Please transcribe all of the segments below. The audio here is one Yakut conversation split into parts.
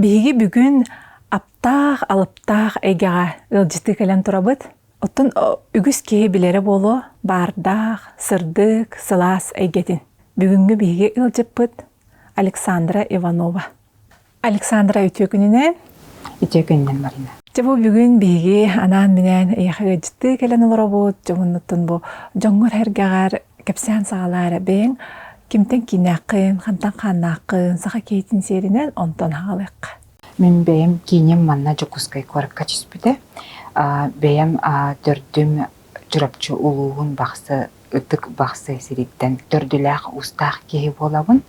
Биһиги бүгүн аптаах, алыптаах эйгэҕэ ыалдьытыы кэлэн турабыт. Оттон үгүс киһи билэрэ буолуо баардаах, сырдык, сылаас эйгэтин. Бүгүҥҥү биһиги ыалдьыппыт Александра Иванова. Александра үтүө күнүнэн. Үтүө күнүнэн, Марина. Дьэ бу бүгүн биһиги анаан-минээн эйиэхэ ыалдьыттыы кэлэн олоробут. Дьоҥуннуттан бу дьоҥҥор эргэҕэр кэпсээн саҕалаара бэйэҥ кимтэн кииннээххин, хантан хааннааххын, саха киһитин сиэринэн онтон аҕалыахха. Мин бэйэм кииним манна Дьокуускай куоракка түспүтэ. Бэйэм төрдүм Чурапчы улууһун Бахсы Ытык Бахсы сириттэн төрдүлээх уустаах киһи буолабын.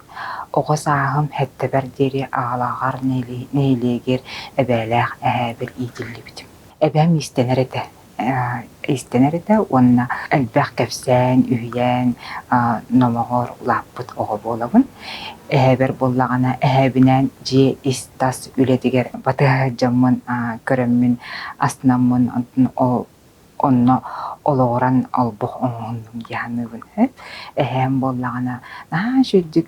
Оҕо сааһым һэттэбэр диэри Аҕалааҕар нэһилиэгэр эбээлээх эһээбэр иитиллибитим. Эбээм иистэнэр этэ. Иистэнэр этэ уонна элбэх кэпсээн, үһүйээн номоҕор улааппыт оҕо буолабын. Эһээбэр буоллаҕына, эһээбинээн дьиэ ис-тас үлэтигэр батыһа сылдьаммын көрөммүн, астынаммын, онтон ол онно олоҕуран олбох оҥоһуннум дии саныыбын. Эһээм буоллаҕына наһаа үчүгэйдик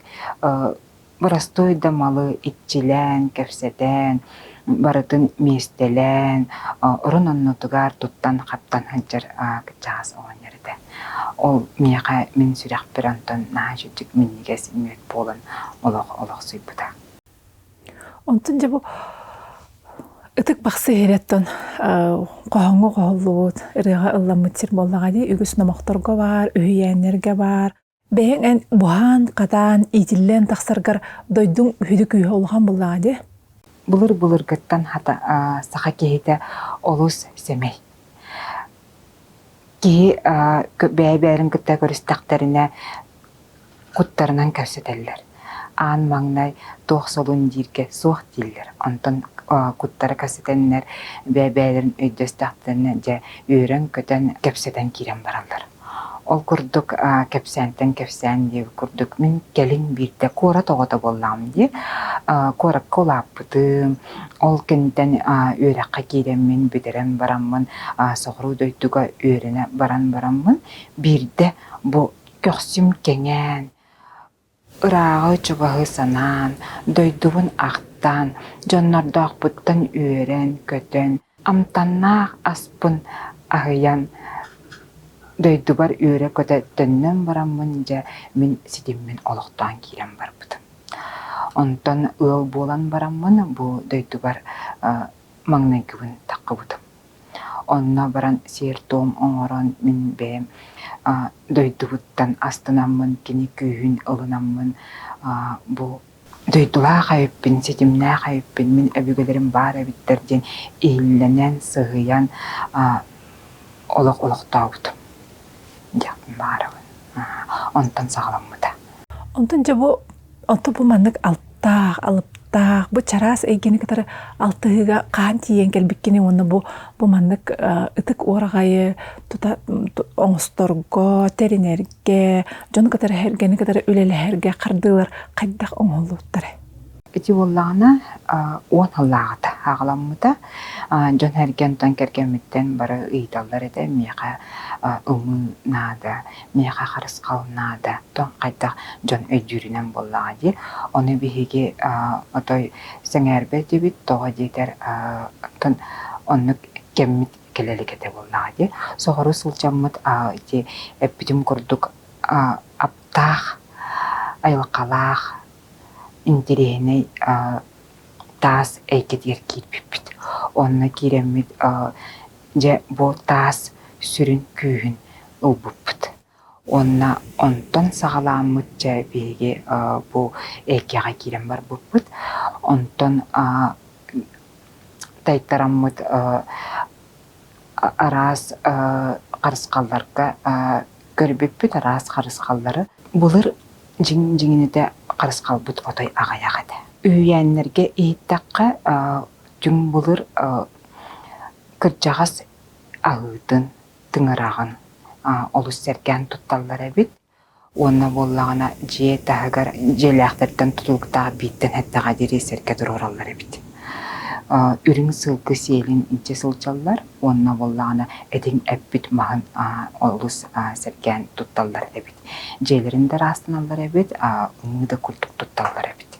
боростуой да малы иччилээн, кэпсэтэн, барытын миэстэлээн, орун оннутугар туттан-хаптан сылдьар кырдьаҕас оҕонньор этэ. Ол миэхэ мин сүрэхпэр онтон наһаа үчүгэйдик минньигэс мүөт буолан олох олохсуйбута. Онтон дьэ бу Ытык Бахсы иһирэттэн хоһоҥҥо хоһуллубут, ырыаҕа ылламмыт сир буоллаҕа дии, үгүс номохторго баар, үһүйээннэргэ баар. Бэйэҥ эн буһаан-хатаан, иитиллэн тахсаргар дойдуҥ үһүдү күүһэ улахан буоллаҕа дии. Былыр-былыргыттан хата саха киһитэ олус сэмэй. Киһи бэйэ-бэйэлэрин кытта көрүстэхтэринэ куттарынан кэпсэтэллэр. Аан маҥнай туох солун дииргэ суох дииллэр. Онтон куттара кэпсэтэннэр бэйэ-бэйэлэрин өйдөстөхтөрүнэ дьэ үөрэн-көтөн кэпсэтэн киирэн бараллар. Ол курдук кэпсээнтэн кэпсээн диэбит курдук мин кэлин биирдэ куорат оҕото буоллаҕым дии. Куоракка улааппытым, ол кэнниттэн үөрэххэ киирэммин бүтэрэн бараммын соҕуруу дойдуга үөрэнэ баран бараммын биирдэ бу көхсүм кэҥээн, ырааҕы-чугаһы санаан, дойдубун ахтан, дьоннордоохпуттан үөрэн-көтөн, амтаннаах аспын аһыйан, дойдубар үөрэ-көтө төннөн бараммын дьэ мин ситиммин олохтоон киирэн барбытым. Онтон ыал буолан бараммын бу дойдубар маҥнайгыбын таххыбытым. Онно баран сиэр-туом оҥорон мин бэйэм дойдубуттан астынаммын, кини күүһүн ылынаммын бу дойдулаах эбиппин, ситимнээх эбиппин, мин өбүгэлэрим баар эбиттэр диэн иһиллэнэн, сыһыйан олох олохтообутум диэхпин баҕарабын. Онтон саҕаламмыта. Онтон дьэ бу Онтон бу маннык алтаах, алыптаах, бу чараас эйгэни кытары алтыһыыга хаан тиийэн кэлбиккини уонна бу бу маннык ытык уораҕайы тута оҥосторго, тэринэргэ, дьону кытары эргэни кытары үлэлэһэргэ хардыылар хайдах оҥоһуллубуттарай? Ити буоллаҕына 10 сыллааҕыта аҕаламмыта. Дьон-сэргэ онтон кэргэммиттэн бары ыйыталлар этэ миэхэ ымыы наада, миэхэ харысхал наада, тоҥ хайдах дьон өйдүүрүнэн буоллаҕа дии. Ону биһиги отой сэҥээрбэтибит, тоҕо диэтэр оттон оннук кэммит кэлэ илик этэ буоллаҕа дии. Соҕуруу сылдьаммыт ити эппитим курдук аптаах, айылҕалаах, интэриэһинэй таас эйгэтигэр киирбиппит. Онно киирэммит дьэ бу таас сүрүн күүһүн ылбыппыт. Уонна онтон саҕалааммыт дьэ биһиги бу эйгэҕэ киирэн барбыппыт. Онтон тайтараммыт араас харысхалларга көрбүппүт, араас харысхаллары. Былыр дьиҥ дьиҥинэтэ харысхалбыт отой аҕыйах этэ. Үһүйээннэргэ иһиттэххэ, түҥ былыр кырдьаҕас аһыытын, тыҥыраҕын олус сэргээн тутталлар эбит. Уонна буоллаҕына дьиэ таһыгар дьиэлээхтэртэн тутулуктаах бииртэн эттэҕэ диэри сэргэ туруораллар эбит. Үрүҥ сылгы сиэлин илдьэ сылдьаллар уонна буоллаҕына этиҥ эппит маһын олус сэргээн тутталлар эбит. Дьиэлэрин да ыраастаналлар эбит, ымыы да курдук тутталлар эбит.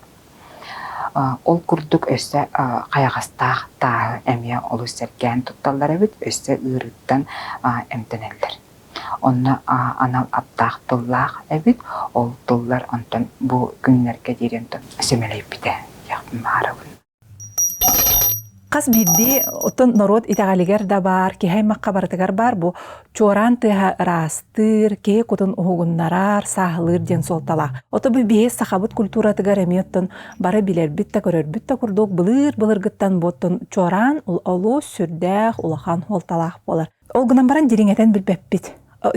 Ол курдук өссө хайаҕастаах тааһы эмиэ олус сэргээн тутталлар эбит, өссө ыарыыттан эмтэнэллэр. Онно анал аптаах тыллаах эбит, ол тыллар онтон бу күннэргэ диэри онтон сэмэлэйбитэ диэхпин баҕарабын. Хас биирдии оттон норуот итэҕэлигэр да баар, киһи аймахха барытыгар баар бу чуораан тыаһа ыраастыыр, киһи кутун уһугуннарар, сааһылыыр диэн суолталаах. Ото бу биһи сахабыт культуратыгар эмиэ оттон бары билэрбит да көрөрбүт да курдук былыр-былыргыттан бу оттон чуораан олус сүрдээх улахан суолталаах буолар. Ол гынан баран дириҥэтэн билбэппит.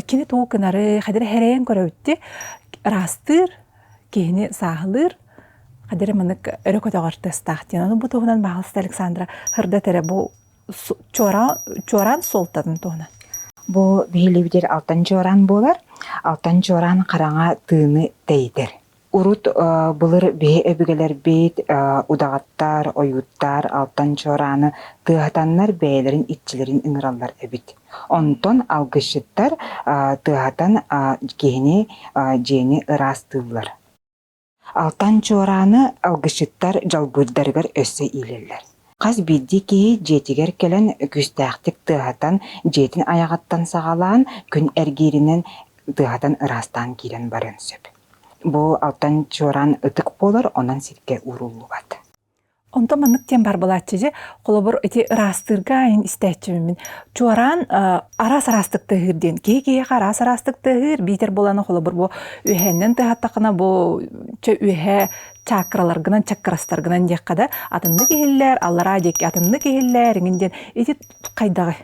Кини тугу гынары, хадыр хэрэйэн көрөбүтти ыраастыыр, киһини сааһылыыр, хадыр маннык өрө көтөҕөр тыастаах диэн. Ону бу туһунан баһаалыста Александра Хырдат эрэ бу чуораан суолтатын туһунан. Бу биһилибитир алтан чуораан буолар. Алтан чуораан хараҥа тыыны тэйитэр. Урут былыр биһи өбүгэлэрбит удаҕаттар, ойууттар алтан чуорааны тыаһатаннар бэйэлэрин иччилэрин ыҥыраллар эбит. Онтон алгысчыттар тыаһатан киһини, дьиэни ыраастыыллар. Алтан чуорааны алгысчыттар дьалбыырдарыгар өссө иилэллэр. Хас биирдии киһи дьиэтигэр кэлэн күүстээхтик тыаһатан, дьиэтин айаҕыттан саҕалаан күн эргииринэн тыаһатан ыраастаан киирэн барыан сөп. Бу алтан чуораан ытык буолар, онон сиргэ ууруллубат. Онтон маннык диэн бар былааччы дьэ, холобур ити ыраастыырга ин истээччибин чуораан араас араастык тыаһыыр диэн киһи киһиэхэ араас араастык тыаһыыр биитэр буолана холобур бу үөһэннэн тыаһаттахына бу чэ үөһэ чакраларгынан чакрастаргынан диэххэ да атыннык иһиллэр аллараа диэки атыннык иһиллэр иҥин диэн ити хайдаҕый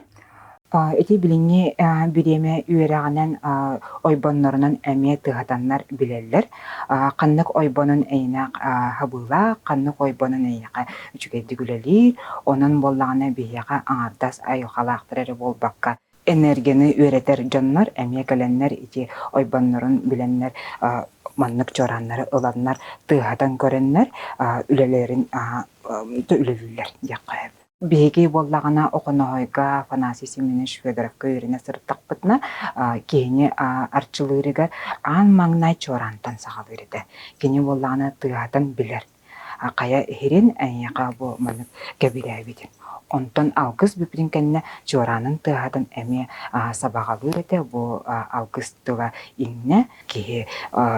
Ити билиҥҥи бириэмэ үөрэҕинэн ойбоннорунан эмиэ тыаһатаннар билэллэр. Ханнык ойбонун эйиэнэх хабыылаах, ханнык ойбонун эйиэхэ үчүгэйдик үлэлиир. Онон буоллаҕына биһиэхэ аҥардас айылҕалаахтар эрэ буолбакка, энергияны үөрэтэр дьоннор эмиэ кэлэннэр ити ойбоннорун билэннэр маннык чуорааннары ыланнар тыаһатан көрөннөр үлэлэрин үлэлииллэр диэххэ сөп. Биһиги буоллаҕына Охоноһойго Афанасий Семенович Федоровка үөрэнэ сырыттахпытына киһини арчылыырыгар аан маҥнай чуораантан саҕалыыр этэ. Кини буоллаҕына тыаһатан билэр. Хайа иһирин эйиэхэ бу маннык кэбирээбитин. Онтон алгыс бүппүтүн кэннэ чуораанын тыаһатын эмиэ сабаҕалыыр этэ. Бу алгыс тыла иҥнэ, киһи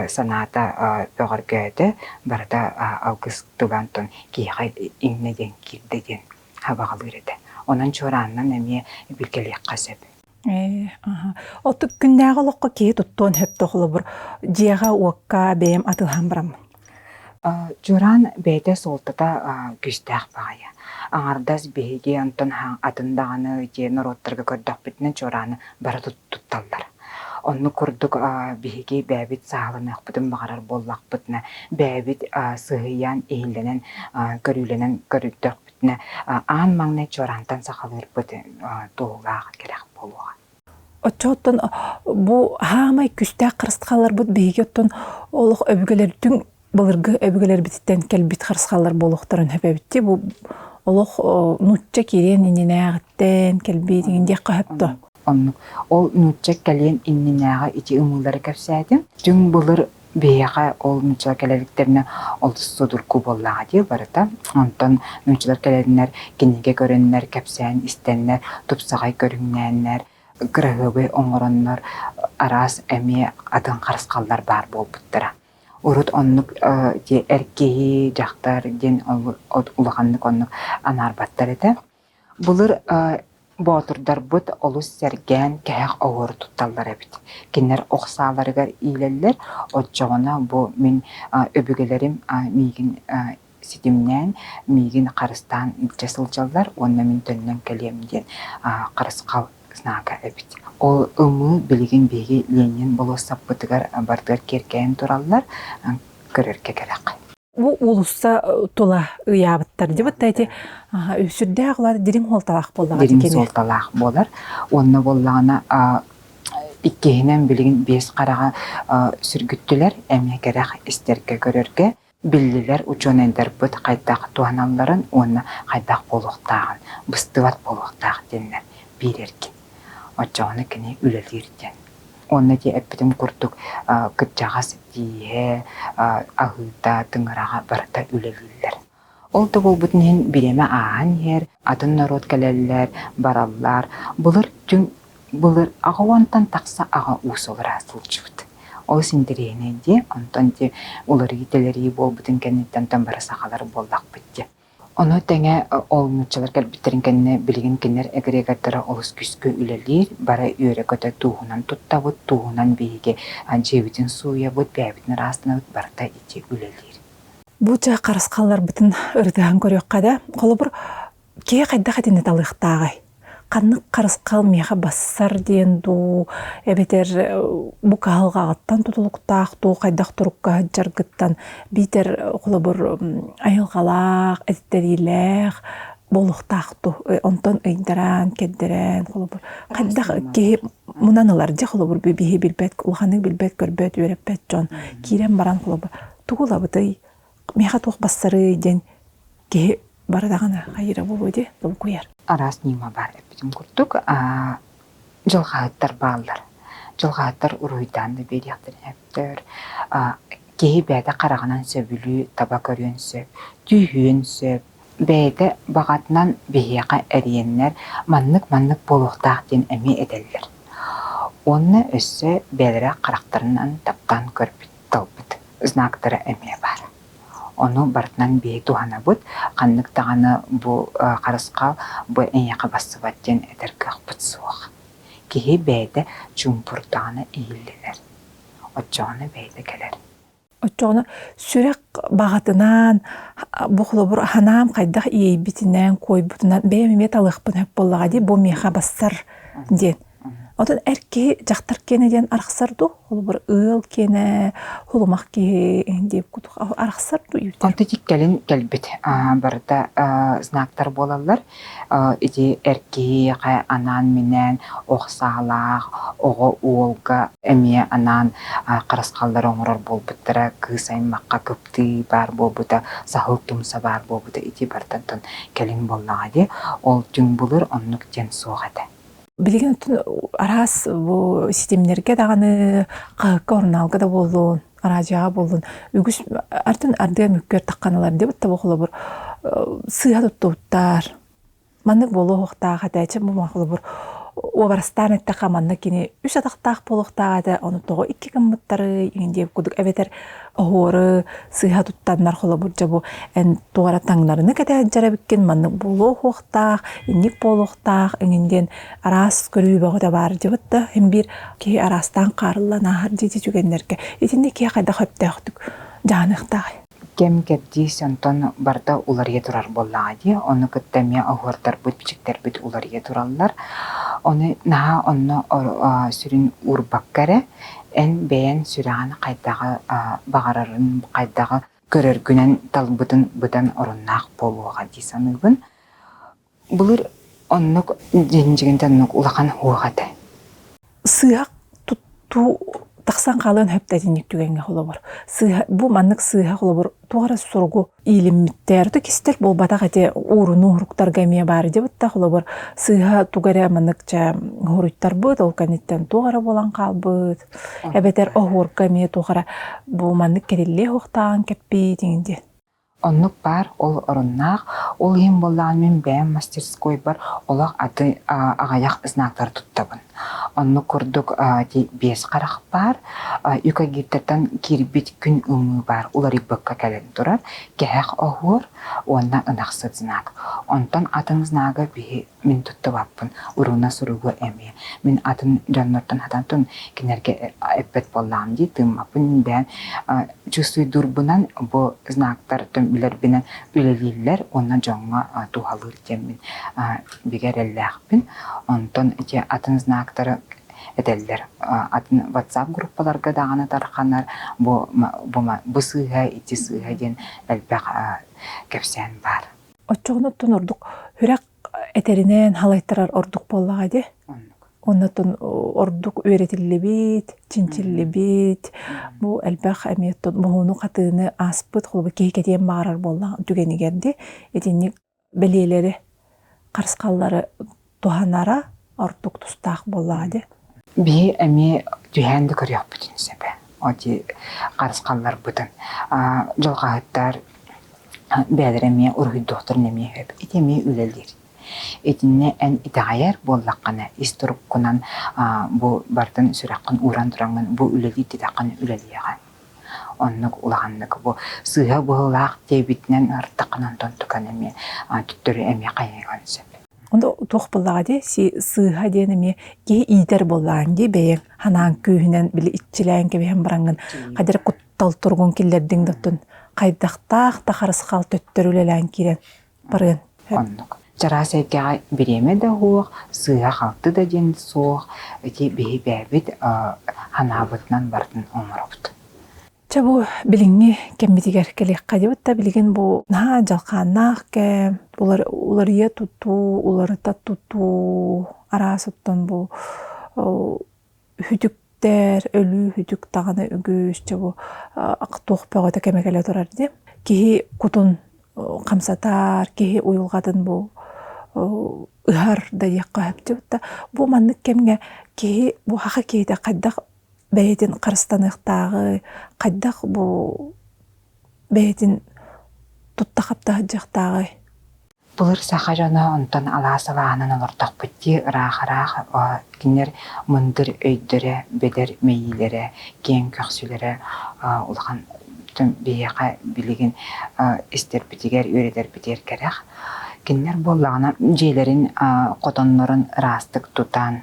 санаата бөҕөргөөтө, барыта алгыс тыла онтон киһиэхэ иҥнэ диэн киирдэ диэн хабаҕалыыр этэ. Онон чуораанынан эмиэ билгэлиэххэ сөп. Ээ, аха. Оттук күннээҕи олоххо киһи туттуон сөптөөх холобур дьиэҕэ-уокка бэйэм атыылаһан бараммын. Чуораан бэйэтэ суолтата күүстээх баҕайы. Аҥардас биһиги онтон атын даҕаны дьиэ норуоттарга көрдөхпүтүнэ чуорааны бары тутталлар. Оннук курдук биһиги бэйэбит сааһыланыахпытын баҕарар буоллахпытына, бэйэбит сыһыйан, иһиллэнэн, көрүүлэнэн көрдөхпүтүнэ, аан маҥнай чуораантан сахалыырбыт туһулаах кэрэх буолуоҕа. Оччоттон бу хаамай күстээх харысхалларбыт биһиги оттон олох өбүгэлэрдүн былыргы өбүгэлэрбититтэн кэлбит харысхаллар буолуохтарын сөп эбит бу олох нуучча киириэн иннинээҕиттэн кэлбит иҥин диэххэ сөп дуо? Оннук. Ол нуучча кэлиэн иннинээҕи ити ымыылары кэпсээтим. Түҥ былыр биһиэхэ ол нууччалар кэлэликтэринэ олус судургу буоллаҕа дии барыта. Онтон нууччалар кэлэннэр кинигэ көрөннөр, кэпсээн истэннэр, тупсаҕай көрүҥнээннэр, кыраһыабай оҥороннор араас эмиэ атын харысхаллар баар буолбуттара. Урут оннук эр киһи, дьахтар диэн улаханнык оннук анаарбаттар этэ. Былыр боотурдарбыт олус сэргээн кэһэх оһуору тутталлар эбит. Кинилэр ох сааларыгар иилэллэр, оччоҕуна бу мин өбүгэлэрим миигин ситимнээн, миигин харыстаан илдьэ сылдьаллар уонна мин төннөн кэлиэм диэн харысхал знака эбит. Ол ымыы билигин биһиги Ленин болуоссаппытыгар барытыгар киэркэйэн тураллар, көрөргө кэрэх. Бу уулусса тула ыйаабыттар дибит да ити сүрдээх улаат дириҥ суолталаах буоллаҕа Дириҥ суолталаах буолар. Уонна буоллаҕына иккиһинэн билигин биэс хараҕа сүргүттүлэр, эмиэ кэрэх истэргэ көрөргө Биллилэр учуонайдарбыт хайдах туһаналларын уонна хайдах буолуохтааҕын, быстыбат буолуохтаах диэннэр биир эргин. Оччоҕуна кини үлэлиир диэн. Уонна ити эппитим курдук кырдьаҕас тииһэ, аһыыта, тыҥыраҕа барыта үлэлииллэр. Ол да буолбутун иһин бириэмэ ааһан иһэр, атын норуот кэлэллэр, бараллар. Былыр түҥ былыр 80-тан тахса аҕа уус олоро сылдьыбыт. Олус интэриэһинэй дии. Онтон ити уларыы-тэлэрии буолбутун кэнниттэн онтон бары сахалар буоллахпыт дии. Ону тэҥэ ол нууччалар кэлбиттэрин кэннэ билигин кинилэр эгрегордара олус күүскэ үлэлиир, бары үөрэ-көтө тууһунан туттабыт, тууһунан биһиги дьиэбитин сууйабыт, бэйэбитин ыраастанабыт, барыта ити үлэлиир. Бу ча харысхалларбытын ырытыһан көрүөххэ да, холобур, киһи хайдах итини талыахтааҕый? Ханнык харысхал миэхэ бассар диэн дуу, эбэтэр бу кыһалҕаҕыттан тутулуктаах дуу, хайдах турукка сылдьаргыттан, биитэр холобур айылҕалаах, этиттэриилээх буолуохтаах дуу, онтон ыйдаран, кэрдэрэн, холобур, хайдах киһи мунан ылар дьэ холобур биһи билбэт, улаханнык билбэт, көрбөт, үөрэппэт дьон киирэн баран холобур тугу ылабытый, миэхэ туох бассарый диэн киһи бары даҕаны хайыыра буолуо дии долгуйар. Араас ньыма баар эппитим курдук, дьылҕаһыттар бааллар. Дьылҕаһыттар уруһуйдаан да биэриэхтэрин сөптөр. Киһи бэйэтэ хараҕынан сөбүлүү таба көрүөн сөп, түһүөн сөп. Бэйэтэ баҕатынан биһиэхэ эрийэннэр маннык-маннык буолуохтаах диэн эмиэ этэллэр. Уонна өссө бэйэлэрэ харахтарынан таптаан көрбүт, талбыт знактара эмиэ баар. Ону барытынан биһи туһанабыт, ханнык даҕаны бу харысхал бу эйиэхэ барсыбат диэн этэр кыахпыт суох. Киһи бэйэтэ чуумпурдаҕына иһиллэнэр, оччоҕуна бэйэтэ кэлэр. Оччоҕуна сүрэх баҕатынан, бу холобур ханаам хайдах иэйбитинэн, куойбутунан бэйэм эмиэ талыахпын сөп буоллаҕа дии, бу миэхэ бассар диэн. Отон эр киһи дьахтар киэнэ диэн арахсар дуу? Холобур, ыал киэнэ, хулумах киһи диэбит курдук арахсар дуу? Онто ити кэлин кэлбит барыта знактар буолаллар. Ити эр киһиэхэ анаан-минээн ох саалаах оҕо уолга эмиэ анаан харысхаллары оҥорор буолбуттара, кыыс аймахха кыптыы баар буолбута, саһыл тумса баар буолбута ити барытын кэлин буоллаҕа дии. Ол түҥ былыр оннук диэн суох этэ. Билигин оттон араас бу ситимнэргэ даҕаны, хаһыакка, орнаалга да буоллун, араадьыйаҕа буоллун, үгүс артын ардыа мүккүөр тахханалар диэбит да бу холобур сыыһа туттубуттар. Маннык буолуохтаах этэ, чэ бу холобур уобарастаан эттэххэ манна кини үс атахтаах буолуохтаах этэ, ону тоҕо икки гыммыттарый иҥин диэбит курдук эбэтэр оһуору сыыһа туттаннар холобур дьэ бу эн туора таҥнарыны кэтэһэн эбиккин маннык буолуохтаах инник буолуохтаах иҥин диэн араас көрүү бөҕөтө баар дьыбыт да син биир киһи араастаан хаарыллан ааһар дии түгэннэргэ итинник киһи хайдах сөптөөхтүк дьаһаныахтааҕый Кэм-кэрдиис онтон барыта уларыйа турар буоллаҕа дии. Ону кытта эмиэ оһуордарбыт, бичиктэрбит уларыйа тураллар. Ону наһаа онно сүрүн уурбакка эрэ, эн бэйэҥ сүрэҕин хайдаҕы баҕарарын, хайдаҕы көрөргүнэн талбытын быдан оруннаах буолуоҕа дии саныыбын. Былыр оннук дьиҥ-дьиҥинтэн оннук улахан уох этэ. Сыыһа туттуу тахсан хаалыан сөп да итинник түгэҥҥэ холобур. Сыыһа бу маннык сыыһа холобур туох эрэ суругу иилиммиттэр то кистэл буолбатах ити уурунуу уһуруктарга эмиэ баар дебит да холобур сыыһа тугу эрэ маннык чэ уһуруйтарбыт ол кэнниттэн туох эрэ буолан хаалбыт эбэтэр оһуорга эмиэ туох эрэ бу маннык кэтиллиэ суохтааҕын кэппиит иҥин диэн. Оннук баар, ол оруннаах. Ол иһин буоллаҕына мин бэйэм мастерскойбар олох аты аҕыйах знактары туттабын. Оннук курдук ити биэс харах баар, юкагиртартан киирбит күн ымыы баар уларыйбакка кэлэн турар, кэһэх оһуор уонна ынахсыт знак. Онтон атын знага биһи мин туттубаппын, уруна суругу эмиэ. Мин атын дьоннортон хатантан кинилэргэ эппэт буоллаҕым дии, тыыммаппын мин бэйэм чувствуйдуурбунан бу знактар билэрбинэн үлэлииллэр уонна дьоҥҥо туһалыыр диэммин бигэ эрэллээхпин. Онтон ити атын знактары этэллэр. Атын WhatsApp группаларга даҕаны тарханар бу, бу, бу сыыһа, ити сыыһа диэн элбэх кэпсээн баар. Оччоҕуна оттон ордук сүрэх этэринэн халайтарар ордук буоллаҕа дии. Оннотон ордук үөрэтиллибит, чинчиллибит, бу элбэх эмиэ буһууну-хатыыны ааспыт, холобур киһи кэтиэн баҕарар буоллаҕа түгэнигэр дии итинник бэлиэлэри, харысхаллары туһанара ордук тустаах буоллаҕа дии. Биһи эмиэ түһээн да көрүөхпүтүн сөп. Оти харысхалларбытын дьылҕаһыттар. Бэйэлэрэ эмиэ уруһуйдуохтарын эмиэ сөп. Ити эмиэ үлэлиир. Итиннэ эн итэҕэйэр буоллаххына, ис туруккунан бу барытын сүрэххин ууран тураҥҥын бу үлэлиир диэтэххинэ үлэлиэҕэ. Оннук улаханнык бу сыыһа быһыылаах диэбитинэн ырыттаххына онтон тукан эмиэ төттөрү эмиэ хайыан сөп. Онто туох буоллаҕа дии сыыһа диэн эмиэ киһи иитэр буоллаҕыҥ дии бэйэҥ ханаан күүһүнэн били иччилээн кэбиһэн бараҥҥын хадьар куттал туругун киллэрдиҥ да оттон хайдахтаах да харысхал төттөрү үлэлээн киирэн барыан Оннук. Чараас эйгэҕэ бириэмэ да суох, сыыһа-халты да диэн суох, ити биһи бэйэбит ханаабытынан барытын оҥоробут. Чэ бу билиҥҥи кэммитигэр кэлиэххэ диэбит да билигин бу наһаа дьалхааннаах кэм, уларыйа тутуу, уларыта тутуу араас оттон бу үтүктэр, өлүү үтүк даҕаны үгүс чэ бу туох бөҕөтө кэмэ кэлэ турар дии. Киһи кутун хамсатар, киһи уйулҕатын бу ыһар да диэххэ сөп да бу маннык кэмҥэ киһи бу саха киһитэ хайдах бэйэтин харыстаныахтааҕый, хайдах бу бэйэтин тутта-хапта сылдьыахтааҕый? Былыр саха дьоно онтон алаас алааһынан олордохпут дии ыраах-ыраах кинилэр мындыр өйдөрө, бэдэр мэйиилэрэ, киэҥ көхсүлэрэ улахан биһиэхэ билигин истэрбитигэр, үөрэтэрбитигэр кэрэх. Кинилэр буоллаҕына дьиэлэрин хотоннорун ыраастык тутан,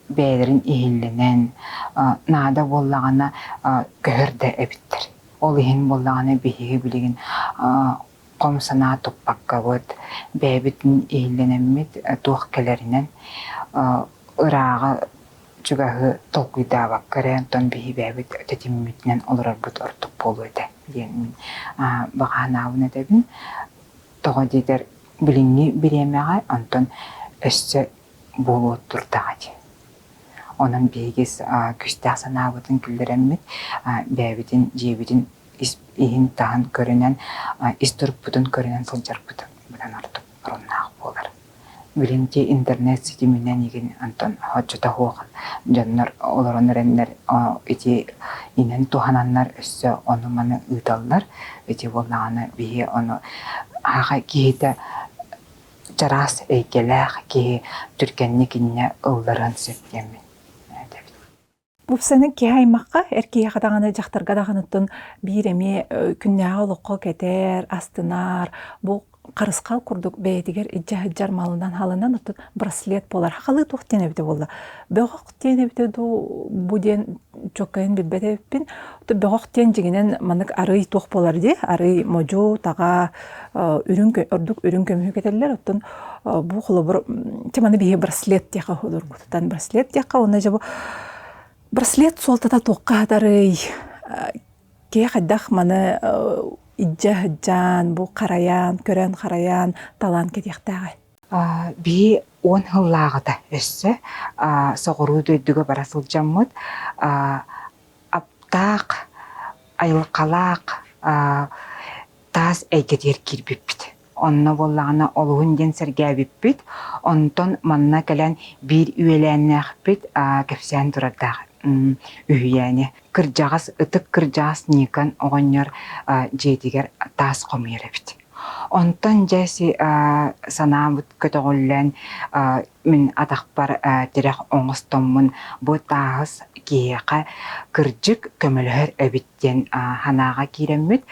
бэйэлэрин иһиллэнэн, наада буоллаҕына көһөр да эбиттэр. Ол иһин буоллаҕына биһиги билигин хом санаа туппаккабыт, бэйэбитин иһиллэнэммит туох кэлэринэн ырааҕы чугаһы толкуйдаабакка эрэ онтон биһи бэйэбит тэтиммитинэн олорорбут ордук буолуо этэ диэн мин баҕа санаабын этэбин. Тоҕо диэтэр билиҥҥи бириэмэҕэ онтон өссө буолуо турдаҕа дии. Онон биһиги күүстээх санаабытын киллэрэммит бэйэбитин дьиэбитин иһин-таһын көрүнэн, ис турукпутун көрүнэн сылдьарбыт быдан ордук оруннаах буолар. Билин ити интернет ситиминэн игин онтон оччото суох дьоннор олорон эрэннэр ити инэн туһананнар өссө ону-маны ыыталлар. Ити буоллаҕына биһи ону аха киһитэ чараас эйгэлээх киһи түргэнник иннэ ылларыан сөп диэммин этэбин. Уопсайынан киһи аймахха, эр киһиэхэ даҕаны, дьахтарга даҕаныттан биир эмиэ күннээҕи олоххо кэтэр, астынар, бу харысхал курдук бэйэтигэр илдьэ сылдьар малынан халынан оттон браслет буолар. Хахалыы туох диэн эбитэ буолла? Бөҕөх диэн эбитэ дуу, бу диэн чуоккайын билбэт эбиппин. Бөҕөх диэн дьиҥинэн маннык арый туох буолар дии, арый модьу, таҕа, үрүҥ ордук үрүҥ көмүһү кэтэллэр. Оттон бу холобур, чэ маны биһиги браслет диэххэ холобургутутан браслет диэххэ уонна дьэ бу браслет суолтата туохха хатарый? Киһи хайдах маны илдьэ сылдьан, бу харайан, көрөн харайан, талаан кэтиэхтээҕий? Биһи 10 сыллааҕыта өссө соҕуруу дойдуга бара сылдьаммыт аптаах, айылҕалаах таас эйгэтигэр киирбиппит. Онно буоллаҕына олуһун диэн сэргээбиппит. Онтон манна кэлэн биир үөлээннээхпит кэпсээн турардаах үһүйээни. Кырдьаҕас, ытык кырдьаҕас Никон оҕонньор дьиэтигэр таас хомуйар эбит. Онтон дьэ санаабыт көтөҕүллэн мин атахпар тирэх оҥостоммун бу тааһыс киһиэхэ кырдьык көмөлөһөр эбит диэн санааҕа киирэммит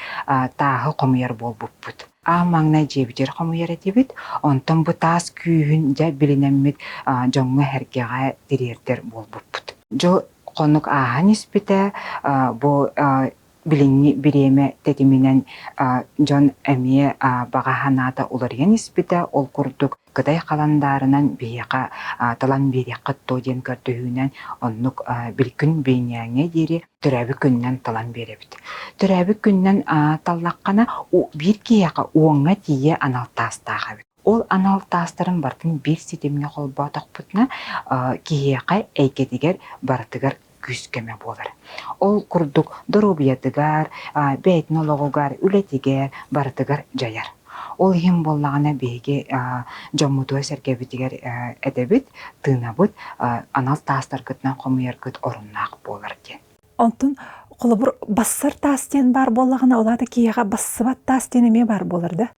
тааһы хомуйар буолбуппут. Аан маҥнай дьиэбитигэр хомуйар этибит, онтон бу таас күүһүн дьэ билинэммит дьоҥҥо-сэргэҕэ тириэрдэр буолбуппут. Дьыл хонук ааһан испитэ, бу билиҥҥи бириэмэ тэтиминэн дьон эмиэ баҕа санаата уларыйан испитэ. Ол курдук Кытай халандаарынан биһиэхэ талан биэриэххит дуо диэн көрдөһүүнэн оннук билкүн бийнээҥҥэ диэри төрөөбүт күнүнэн талан биэрэбит. Төрөөбүт күнүнэн таллаххына биир киһиэхэ уоҥҥа тиийэ анал таастаах эбит. Ол анал таастарын барытын биир ситимҥэ холбоотохпутуна киһиэхэ эйгэтигэр барытыгар күүс-көмө буолар. Ол курдук доруобуйатыгар, бэйэтин олоҕугар, үлэтигэр барытыгар дьайар. Ол иһин буоллаҕына биһиги дьоммутугар-сэргэбитигэр этэбит, тыынабыт, анал таастаргытынан хомуйаргыт оруннаах буолар диэн. Онтон Холобур, бассар таас диэн баар буоллаҕына, ол аата киһиэхэ бассыбат таас диэн эмиэ баар буолар да?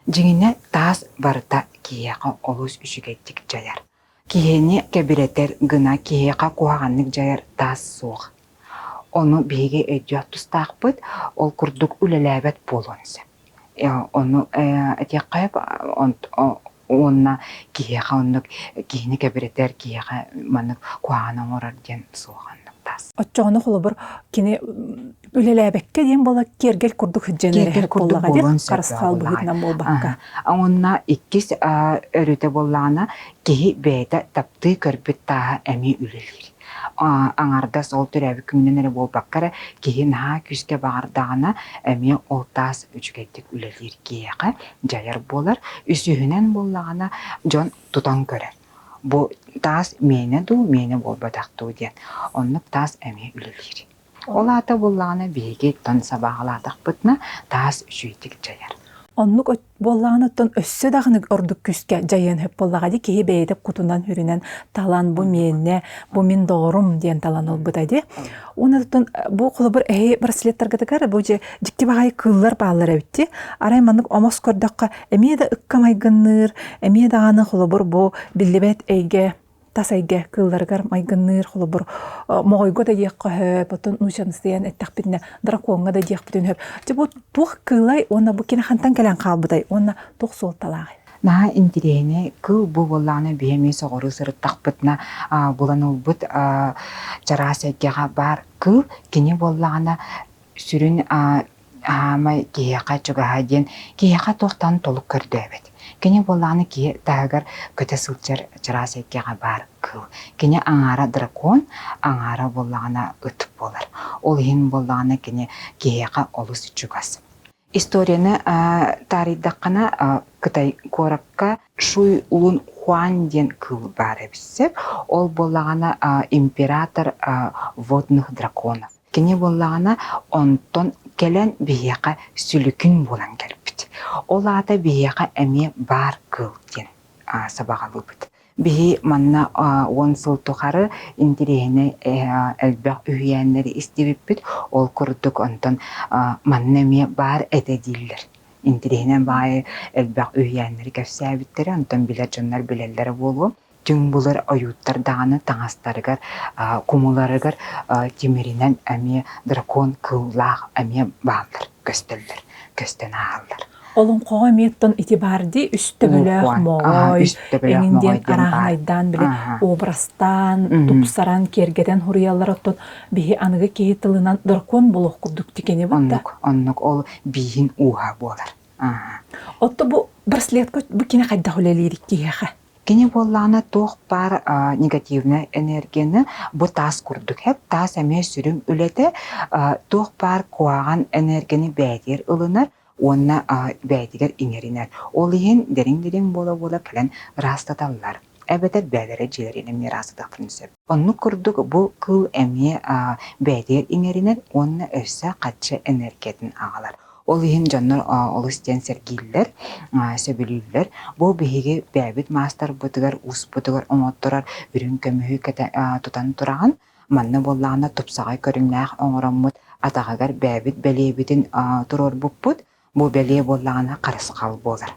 Дьиҥинэ, таас барыта киһиэхэ олус үчүгэйдик дьайар. Киһини кэбирэтэр гына киһиэхэ куһаҕаннык дьайар таас суох. Ону биһиги өйдүөх тустаахпыт, ол курдук үлэлээбэт буолуон сөп. Ону этиэххэ уонна киһиэхэ оннук киһини кэбирэтэр, киһиэхэ маннык куһаҕаны оҥорор диэн суох оннук таас. Оччоҕуна холобур кини үлэлээбэккэ диэн буола киэргэл курдук сылдьан Киэргэл курдук буоллаҕа диэн буолуон сөп харысхал буоллаҕа. быһыытынан буолбакка. Уонна иккис өрүтэ буоллаҕына киһи бэйэтэ таптыы көрбүт тааһа эмиэ үлэлиир. Аҥардас ол төрөөбүт күнүнэн эрэ буолбакка эрэ киһи наһаа күүскэ баҕардаҕына эмиэ ол таас үчүгэйдик үлэлиир киһиэхэ дьайар буолар. Үсүһүнэн буоллаҕына дьон тутан көрөр. Бу таас миэнэ дуу, миэнэ буолбатах дуу диэн. Оннук таас эмиэ үлэлиир. Ол аата буоллаҕына биһиги тон сабаҕалаатахпытына таас үчүгэйдик дьайар. Оннук буоллаҕына оттон өссө даҕаны ордук күүскэ дьайыан сөп буоллаҕа дии киһи бэйэтэ кутунан-сүрүнэн талан бу миэннэ, бу мин доҕорум диэн талан ылбыта дии. Уонна оттон бу холобур эһи браслеттаргытыгар бу дьэ дьикти баҕайы кыыллар бааллар эбит дии. Арай маннык омос көрдөххө эмиэ да ыкка майгынныыр, эмиэ даҕаны холобур бу биллибэт эйгэ тас эйгэ кыылларыгар майгынныыр, холобур, моҕойго да диэххэ сөп, оттон нуучаныстыйан эттэхпитинэ дракоҥҥа да диэхпитин сөп. Дьэ бу туох кыылай уонна бу кини хантан кэлэн хаалбытай уонна туох суолталааҕый? Наһаа интириэһинэй кыыл бу буоллаҕына биһи эмиэ соҕуруу сырыттахпытына булан ылбыт чараас эйгэҕэ баар кыыл кини буоллаҕына сүрүн аамай киһиэхэ чугаһа диэн киһиэхэ туохтан толук көрдөөбөт. Кини буоллаҕына киһи таһыгар көтө сылдьар чараас эйгэҕэ баар кыыл. Кини аҥаара дракон, аҥаара буоллаҕына ыт буолар. Ол иһин буоллаҕына кини киһиэхэ олус чугас. Историяны таарыйдаххына Кытай куоракка Шуй Лун Хуан диэн кыыл баар эбит сөп. Ол буоллаҕына император водных драконов. Кини буоллаҕына онтон кэлэн биһиэхэ сүлүкүн буолан кэлбит. Ол аата биһиэхэ эмиэ баар кыыл диэн сабаҕалыыбыт. Биһи манна 10 сыл тухары интэриэһинэй элбэх үһүйээннэри истибиппит. Ол курдук онтон манна эмиэ баар этэ дииллэр. Интэриэһинэй баайы элбэх үһүйээннэри кэпсээбиттэрэ, онтон билэр дьоннор билэллэрэ буолуо. Түҥ былыр ойууттар даҕаны таҥастарыгар, кумуларыгар тимиринэн эмиэ дракон кыыллаах эмиэ бааллар, көстөллөр, көстөн ааһаллар. Олоҥхоҕо эмиэ оттон ити баар дии үс төбөлөөх моҕой, эҥин диэн арааһынайдаан били образтаан, тупсаран, киэргэтэн суруйаллар оттон биһи аныгы киһи тылынан дракон буолуох курдук тикини бытта. Оннук, оннук ол бииһин ууһа буолар. Отто бу браслетка бу кини хайдах үлэлиир киһиэхэ? Кини буоллаҕына туох баар негативнай энергияны бу таас курдук эп таас эмиэ сүрүн үлэтэ туох баар куһаҕан энергияны бэйэтигэр ылынар уонна бэйэтигэр иҥэринэр. Ол иһин дириҥ-дириҥ буола-буола кэлэн ыраастаталлар. Эбэтэр бэйэлэрэ дьиэлэрин эмиэ ыраастатыахтарын сөп. Оннук курдук бу кыыл эмиэ бэйэтигэр иҥэринэр уонна өссө хаччы энергиятын аҕалар. Ол иһин дьоннор олус диэн сэргииллэр, сөбүлүүллэр. Бу биһиги бэйэбит маастарбытыгар, ууспутугар оҥотторор үрүҥ көмүһү тутан тураҕын. Манна буоллаҕына тупсаҕай көрүҥнээх оҥороммут атаҕыгар бэйэбит бэлиэбитин туруорбуппут. Бу бэлиэ буоллаҕына харысхал буолар.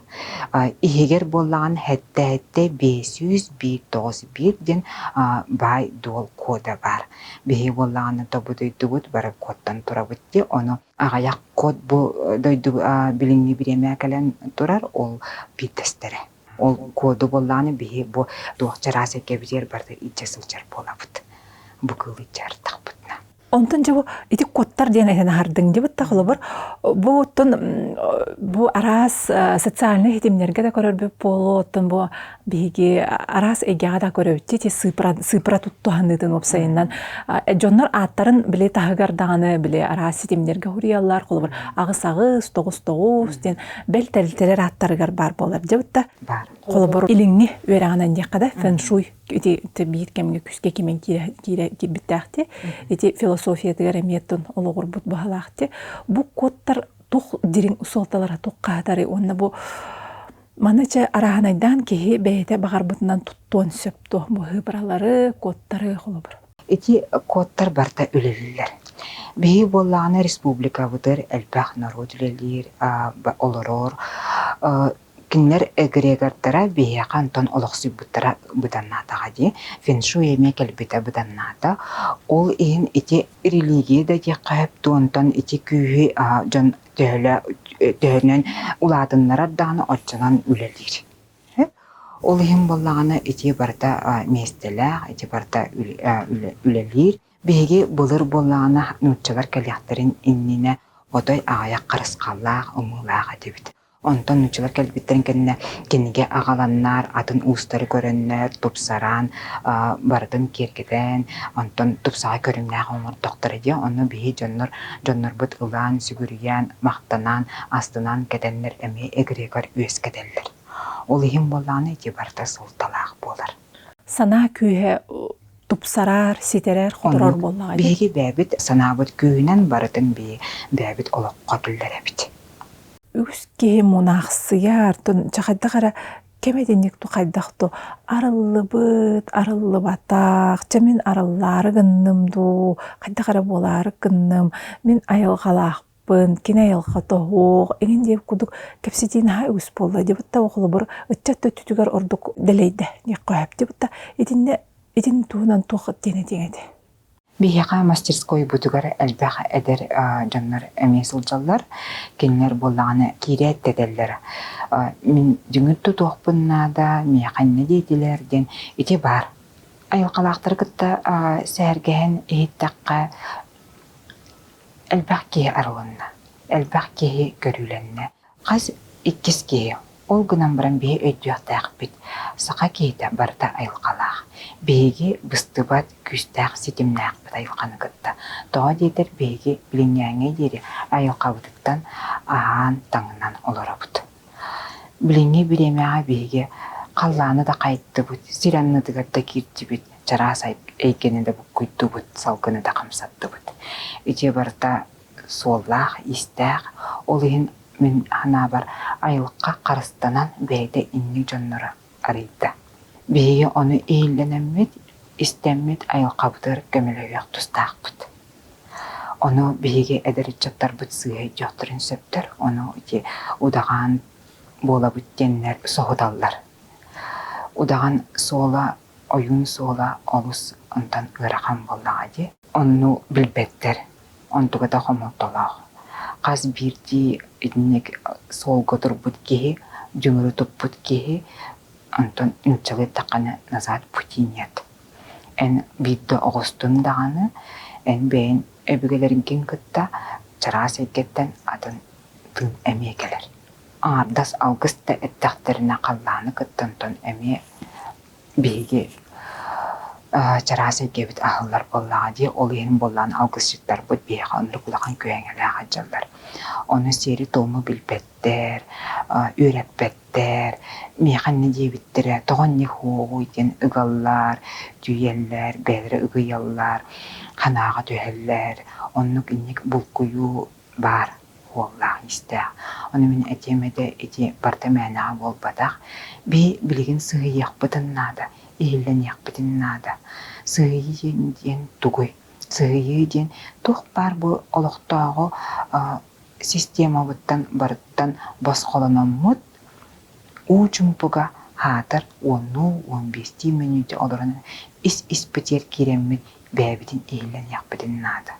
Иһигэр буоллаҕына сэттэ 501 91 диэн баай-дуол кода баар. Биһиги буоллаҕына тобу дойдубут бары кодтан турабыт дии, ону аҕыйах код бу дойду билиҥҥи бириэмэ кэлэн турар, ол биирдэстэрэ. Ол коду буоллаҕына биһи бу туох чараас эйгэбитигэр барыта илдьэ сылдьар буолабыт. Бу кыылы илдьэ артахпытына. Онтон дьэ бу ити кодтар диэн этэн аһардыҥ дьэ бытта холобур бу оттон бу араас социальнай ситимнэргэ да көрөрбүт буолуо оттон бу биһиги араас эйгэҕэ да көрөбүт ити сыыпыра сыыпыра туттуһаныытын уопсайынан дьоннор ааттарын били таһыгар даҕаны били араас ситимнэргэ хуруйаллар холобур аҕыс аҕыс тоҕус тоҕус диэн бэл тэрилтэлэр ааттарыгар баар буолар дьэ бытта холобур илиҥҥи үөрэҕинэн диэххэ да фэншуй ити биир кэмҥэ күүскэ кимэн киирэ киирбиттээхти. Ити философиятыгар эмиэ тон олоҕурбут баһалаахти. Бу кодтар тух дириҥ суолталара тух хаатары уонна бу маны чэ арааһынайдаан киһи бэйэтэ баҕарбытынан туттуон сөп туох бу хыбыралары, кодтары холобур. Ити кодтар барыта үлэлииллэр. Биһиги буоллаҕына республикабытыгар элбэх норуот үлэлиир, олорор. Кинилэр эгрегордара биһиэхэ онтон олохсуйбуттара быданнаатаҕа дии. Фэншуй эмиэ кэлбитэ быданнаата. Ол иһин ити религия да диэххэ сөп дуу, онтон ити күүһү дьон төһөнөн улаатыннарар даҕаны оччонон үлэлиир. Ол иһин буоллаҕына ити барыта миэстэлээх, ити барыта үлэлиир. Биһиги былыр буоллаҕына нууччалар кэлиэхтэрин иннинэ отой аҕыйах харысхаллаах, ымыылаах этибит. Онтон нууччалар кэлбиттэрин кэннэ кинигэ аҕаланнар, атын уустары көрөннөр, тупсаран, барытын киэргэтэн, онтон тупсаҕай көрүҥнээх оҥордохторо дии. Онно биһи дьоннор дьоннорбут ылан, сүгүрүйэн, махтанан, астынан кэтэннэр эмиэ эгрегор үөскэтэллэр. Ол иһин буоллаҕына ити барыта суолталаах буолар. Санаа күүһэ тупсарар, ситэрэр, хоторор Оннук. буоллаҕа дии. Биһиги бэйэбит санаабыт күүһүнэн барытын бэйэбит олоххо киллэрэбит. Үгүс киһи мунаахсыйар, хайдах эрэ кэм итинник хайдах ту арыллыбыт, арыллыбатах, чэ мин арыллаары гынным дуу, хайдах эрэ буолаары гынным, мин айылҕалаахпын, кини айылҕа тоһуох, иҥин диэбит курдук кэпсэтии наһаа үгүс буолла диэбит да холобур ыччат өттүтүгэр ордук дэлэйдэ диэххэ сөп диэбит да итиннэ итин туһунан туох диэн этиэҥ этэ? Биһиэхэ мастерскойбутугар элбэх эдэр дьоннор эмиэ сылдьаллар. Кинилэр буоллаҕына киирээт да этэллэр: «Мин дьиҥин тутуохпун наада, миэхэ иннэ диэтилэр» диэн ити баар. Айылҕалаахтары кытта сэһэргэһэн иһиттэххэ, элбэх киһи арылынна, элбэх киһи көрүүлэннэ. Хас иккис киһи Ол гынан баран биһи өйдүөхтээхпит, саха киһитэ барыта айылҕалаах. Биһиги быстыбат күүстээх ситимнээхпит айылҕаны кытта. Тоҕо диэтэр биһиги билиҥҥээҥҥэ диэри айылҕабытыттан аһаан, таҥнан олоробут. Билиҥҥи бириэмэҕэ биһиги халлааны да хайыттыбыт, сир аннытыгар да киирдибит, чараас эйгэни да буккуйдубут, салгыны да хамсаттыбыт. Ити барыта суоллаах-иистээх, ол иһин Мин санаабар, айылҕа харыстанан бэйэтэ инник дьоннору арыйда. Биһиги ону иһиллэнэммит, истэммит айылҕабытыгар көмөлөһүөх тустаахпыт. Ону биһиги эдэр ыччаттарбыт сыыһа өйдүөхтэрин сөптөр, ону ити удаҕан буолабыт диэннэр соһуталлар. Удаҕан суола, ойуун суола олус онтон ыарахан буоллаҕа дии. Онну билбэттэр, онтуга да хомолтолоох. Хас биирдии итинник суолга турбут киһи, дьүҥүрү туппут киһи онтон нууччалыы эттэххинэ назад пути нет. Эн биирдэ оҕустун даҕаны, эн бэйэҥ өбүгэлэргин кытта чараас эйгэттэн атын тыын эмиэ кэлэр. Аҥардас алгыс да эттэхтэринэ халлааны кытта онтон эмиэ Биһиги чараас эйгэбит аһыллар буоллаҕа дии, ол иһин буоллаҕына алгысчыттарбыт биһиэхэ оннук улахан күһэҥэлээх сылдьаллар. Ону сиэри-туому билбэттэр, үөрэппэттэр, миэхэ иннэ диэбиттэрэ, тоҕо инник һуоҕуй диэн ыгаллар, түүйэллэр, бэйэлэрэ ыгыйаллар, ханаҕа түһэллэр, оннук инник булкуйуу баар уоллаах-иистээх. Ону мин этиэм этэ, ити барыта мээнэҕэ буолбатах. Би билигин сыһыйыахпытын наада, иһиллэниэхпитин наада. Сыһыйыы диэн тугуй? Сыһыйыы диэн туох баар бу олохтооҕу системабыттан барыттан босхолономмут, уу чумпуга хаатар уоннуу, 15-тии мүнүүтэ олорон ис-испитигэр киирэммит бэйэбитин иһиллэниэхпитин наада.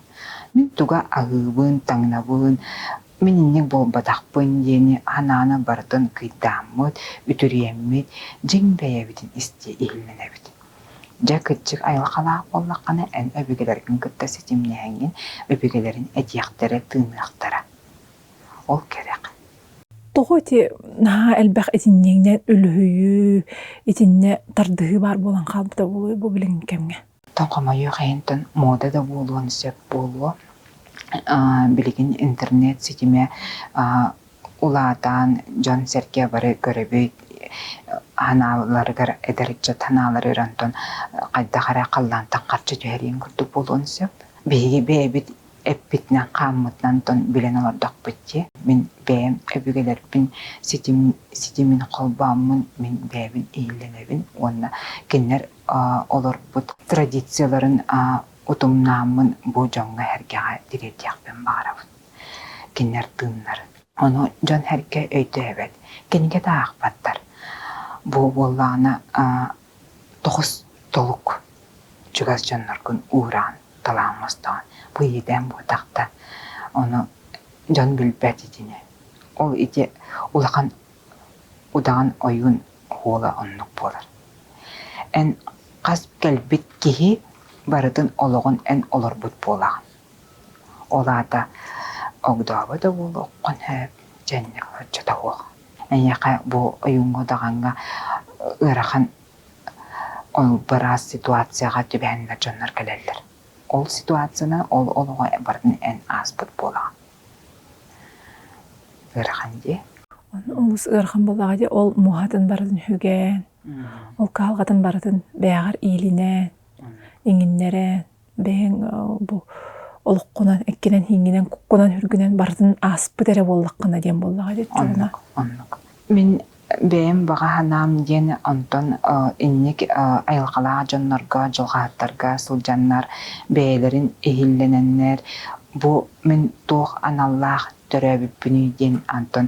Мин туга аһыыбын, таҥнабын, мин инник буолбатахпын диэни санааны барытын кыйдааммыт, үтүрүйэммит, дьиҥ бэйэбитин истии иһиллэнэбит. Дьэ, кырдьык айылҕалаах буоллаххына, эн өбүгэлэргин кытта ситимнэһэҥҥин, өбүгэлэрин этиэхтэрэ, тыыныахтара. Ол кэрэх. Тоҕо ити наһаа элбэх итинниҥнэн үлүһүйүү, итиннэ тардыһыы баар буолан хаалбыта буолуой бу билиҥҥи кэмҥэ? Оттон хомойуох иһин муода да буолуон сөп буолуо. Билигин интернет ситимэ улаатан, дьон-сэргэ бары көрөбүт, санааларыгар эдэр ыччат санааларыгар онтон хайдах эрэ халлаантан харчы түһэриэн курдук буолуон сөп. Биһиги бэйэбит эппитинэн-хааммытынан онтон билэн олордохпут дии. Мин бэйэм өбүгэлэрбин ситим ситимин холбооммун мин бэйэбин иһиллэнэбин уонна кинилэр олорбут традицияларын. утумнааммын бу дьоҥҥо-сэргэҕэ тириэрдиэхпин баҕарабын. Кинилэр тыыннарын. Ону дьон-сэргэ өйдөөбөт, кинигэ да аахпаттар. Бу буоллаҕына тоҕус толук чугас дьонноргун уураан, талаан оҥостоҕун. Бу иэдээн буотах да, ону дьон билбэт итини. Ол ити улахан удаҕан ойуун уола оннук буолар. Эн хас кэлбит киһи барытын олоҕун эн олорбут буолаҕын. Ол аата огдообо да буолуоххун сөп, дьэнньик соччото суох. Эйиэхэ бу ойууҥҥа-удаҕаҥҥа ыарахан быраас ситуацияҕа түбэһэннэр дьоннор кэлэллэр. Ол ситуацияны, ол олоҕу барытын эн ааспыт буолаҕын. Ыарахан дии. Олус ыарахан буоллаҕа дии, ол муоһатын барытын үһүгээн, ол кыһалҕатын барытын бэйэҕэр иилинэн, иҥиннэрэн, бэйэҥ бу олоххунан, эккинэн, иҥҥинэн, куккунан, үргүнэн барытын ааспыт эрэ буоллаххына диэн буоллаҕа дии Оннук, оннук. Мин бэйэм баҕа санаам диэн онтон инник айылҕалаах дьоннорго, дьылҕааттарга сылдьаннар бэйэлэрин иһиллэнэннэр бу мин туох аналлаах төрөөбүппүнүй диэн онтон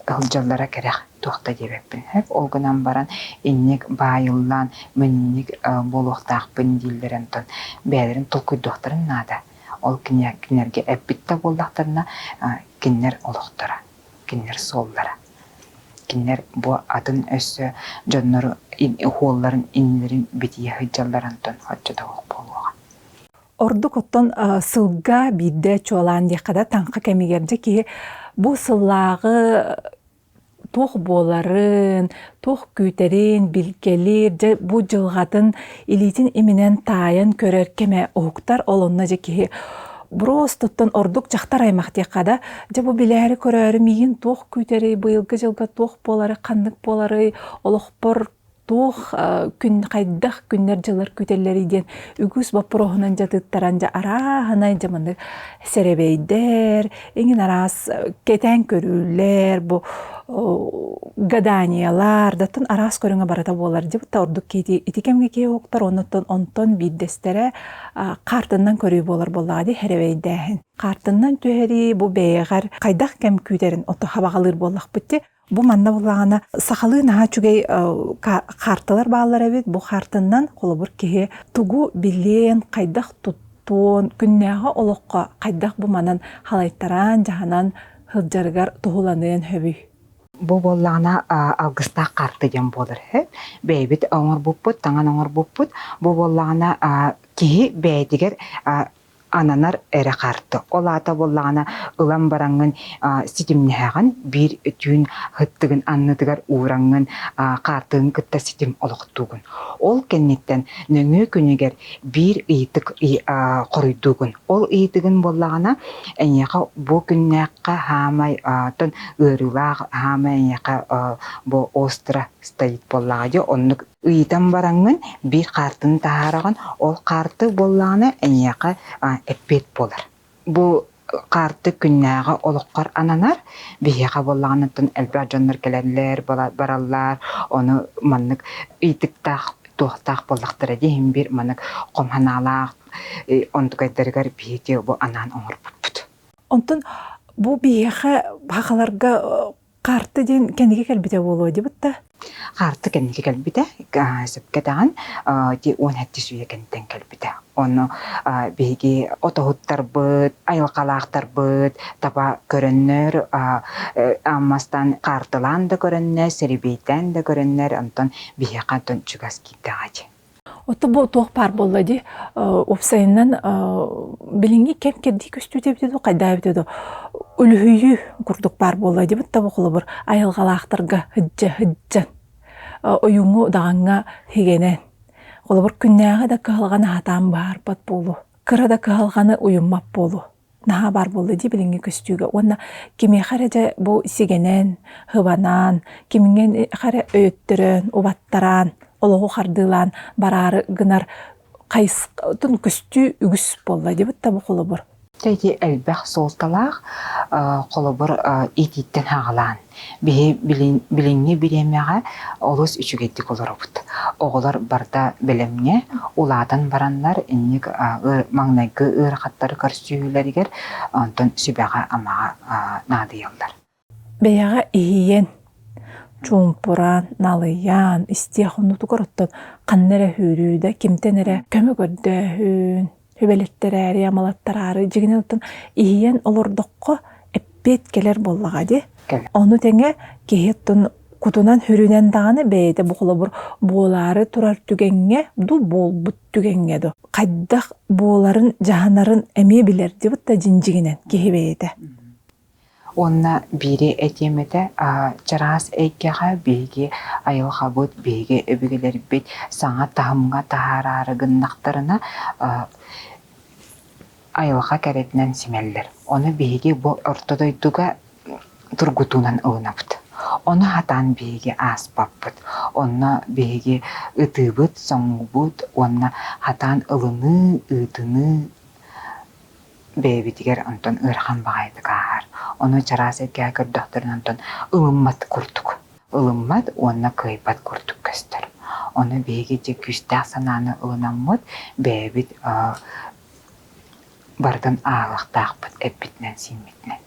сылдьаллара кэрэх туох да диэбэппин сөп. Ол гынан баран инник баайыллан мин инник буолуохтаахпын дииллэр онтон бэйэлэрин толкуйдуохтарын наада. Ол кинилэргэ эппит да буоллахтарына кинилэр олохторо, кинилэр суоллара. Кинилэр бу атын өссө дьоннору уолларын иннилэрин битийэ сылдьаллар онтон оччото суох буолуоҕа. Ордук оттон сылга биирдэ чуолаан диэххэ да таҥха кэмигэр дьэ киһи бу сыллааҕы туох буоларын, туох күүтэрин билгэлиир, дьэ бу дьылҕатын илиитин иминэн таайан көрөр кэмэ уһуктар. Ол онно дьэ киһи бростоттон ордук дьахтар аймах диэххэ да, дьэ бу билээри көрөөрү миигин туох күүтэрий, быйылгы дьылга туох буоларый, ханнык буоларый, олохпор туох күн хайдах күннэр-дьыллар күүтэллэрий диэн үгүс боппуруоһунан дьатыттаран дьэ арааһынай дьэ маннык сэрэбэйдэр иҥин араас кэтээн көрүүлэр бу гаданиялар даттан араас көрүҥэ барыта буолар дьэ бутта ордук киһи ити кэмҥэ киһи уһуктар оннуттан онтон биирдэстэрэ хаартыннан көрүү буолар буоллаҕа дии сэрэбэйдээһин хаартыннан түһэрии бу бэйэҕэр хайдах кэм күүтэрин ото хабаҕалыыр буоллахпыт дии Бу манна буллаҕына сахалыы наһаа үчүгэй хаарталар бааллар эбит. Бу хаартаннан холобур киһи тугу билиэн, хайдах туттуон, күннээҕи олоххо хайдах бу манан халайтараан, дьаһанан сылдьарыгар туһуланыан сөбүй? Бу буоллаҕына алгыстаах хаарты диэн буолар үһү. Бэйэбит оҥорбуппут, таҥан оҥорбуппут. Бу буоллаҕына киһи бэйэтигэр ананар эрэ харты. Ол аата буоллаҕына ылан бараҥҥын ситимнэһэҕин, биир түүн һыттыгын аннытыгар уураҥҥын хаартыгын кытта ситим олохтуугун. Ол кэнниттэн нөҥүө күнүгэр биир ыйытык хоруйдуугун. Ол ыйытыгын буоллаҕына эйиэхэ бу күннээххэ хаамай тон ыарыылаах хаамай эйиэхэ бу остро стоит буоллаҕа дии оннук Ыйытан бараҥҥын биир хаартыны таһаараҕын, ол хаарты буоллаҕына эйиэхэ эппиэт буолар. Бу хаарты күннээҕи олоххор ананар. Биһиэхэ буоллаҕына оттон элбэх дьоннор кэлэллэр, бараллар, ону маннык ыйытыктаах туохтаах буоллахтара дии иһин биир маннык хом санаалаах онтукайдарыгар биһиги бу анаан оҥорбуппут. Онтон бу биһиэхэ сахаларга Хаарты диэн кэнники кэлбитэ буолуо дибит да? Хаарты кэнники кэлбитэ, сөпкө этэҕин, ити 17 үйэ кэнниттэн кэлбитэ. Ону биһиги отоһуттарбыт, айылҕалаахтарбыт таба көрөннөр, аммастан хаартылаан да көрөннөр, сэрэбиэйдээн да көрөннөр, онтон биһиэхэ онтон чугас киирдэҕэ дии. Ото бу туох баар буолла дии уопсайынан билиҥҥи кэм кэрдии көстүүтэ эбитэ дуу хайдаа эбитэ дуу үлүһүйүү курдук баар буолла дии бутта бу холобур айылҕалаахтарга сыдьа сыдьан ойууҥҥу удаҕаҥҥа хигэнэн холобур күннээҕи да кыһалҕаны хатаан баарбат буолуо кыра да кыһалҕаны уйуммат буолуо наһаа баар буолла дии билиҥҥи көстүүгэ уонна кимиэхэ эрэ дьэ бу сигэнэн, хыбанан, кимҥэ эрэ өйөттөрөн, убаттараан, олоҕу хардыылаан бараары гынар хайысхатын көстүү үгүс буолла дии бу холобур. Ити элбэх суолталаах, холобур, иитииттэн аҕалаан. Биһи билиҥҥи бириэмэҕэ олус үчүгэйдик олоробут. Оҕолор барыта бэлэмҥэ, улаатан бараннар инник маҥнайгы ыарахаттары көрсүһүүлэригэр онтон сүбэҕэ-амаҕа наадыйаллар. Бэйэҕэ иһийэн, чуумпуран, налыйан, истиэх оннутугар оттон ханна эрэ үүрүү да, кимтэн эрэ көмө көрдөөһүн, сүбэлэттэрээри, амалаттараары дьиҥинэн оттон иһийэн олордоххо эппиэт кэлэр буоллаҕа дии. Ону тэҥэ киһи оттон кутунан-сүрүнэн даҕаны бэйэтэ бу холобур буолаары турар түгэҥҥэ ду буолбут түгэҥҥэ ду хайдах буоларын, дьаһанарын эмиэ билэр дибит да дьиҥ-дьиҥинэн киһи бэйэтэ. Уонна биири этиэм этэ, чараас эйгэҕэ биһиги айылҕабыт, биһиги өбүгэлэрбит саҥа таһымҥа таһаараары гыннахтарына, айылҕа кэрэтинэн симэллэр. Ону биһиги бу орто дойдуга тургутуунан ылынабыт. Ону сатаан биһиги ааспаппыт. Онно биһиги ытыыбыт, соҥуубут уонна сатаан ылыныы, ыытыныы бэйэбитигэр онтон ыарахан баҕайытык ааһар. Ону чараас эйгэҕэ көрдөхтөрүнэ онтон ылыммат курдук. Ылыммат уонна кыайбат курдук көстөр. Ону биһиги дьэ күүстээх санааны ылынаммыт, бэйэбит барытын ааҕыахтаахпыт эппитинэн-сииммитинэн.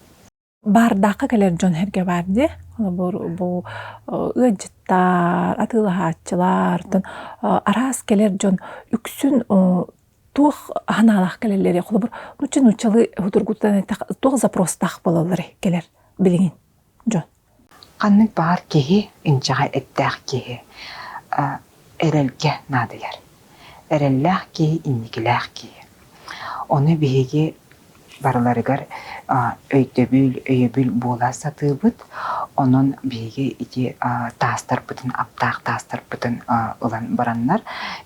Баардаахха кэлэр дьон сэргэ баар дии. Холобур, бу ыалдьыттар, атыылаһааччылар, оттон араас кэлэр дьон үксүн туох санаалаах кэлэллэрий? Холобур, нуучча нууччалыы судургутутан этэх туох запростаах буолалларый кэлэр билигин дьон? Ханнык баҕар киһи, инчэҕэй эттээх киһи эрэлгэ наадыйар. Эрэллээх киһи инникилээх киһи. Ону биһиги барыларыгар өйдөбүл, өйөбүл буола сатыыбыт. Онон биһиги ити таастарбытын, аптаах таастарбытын ылан бараннар,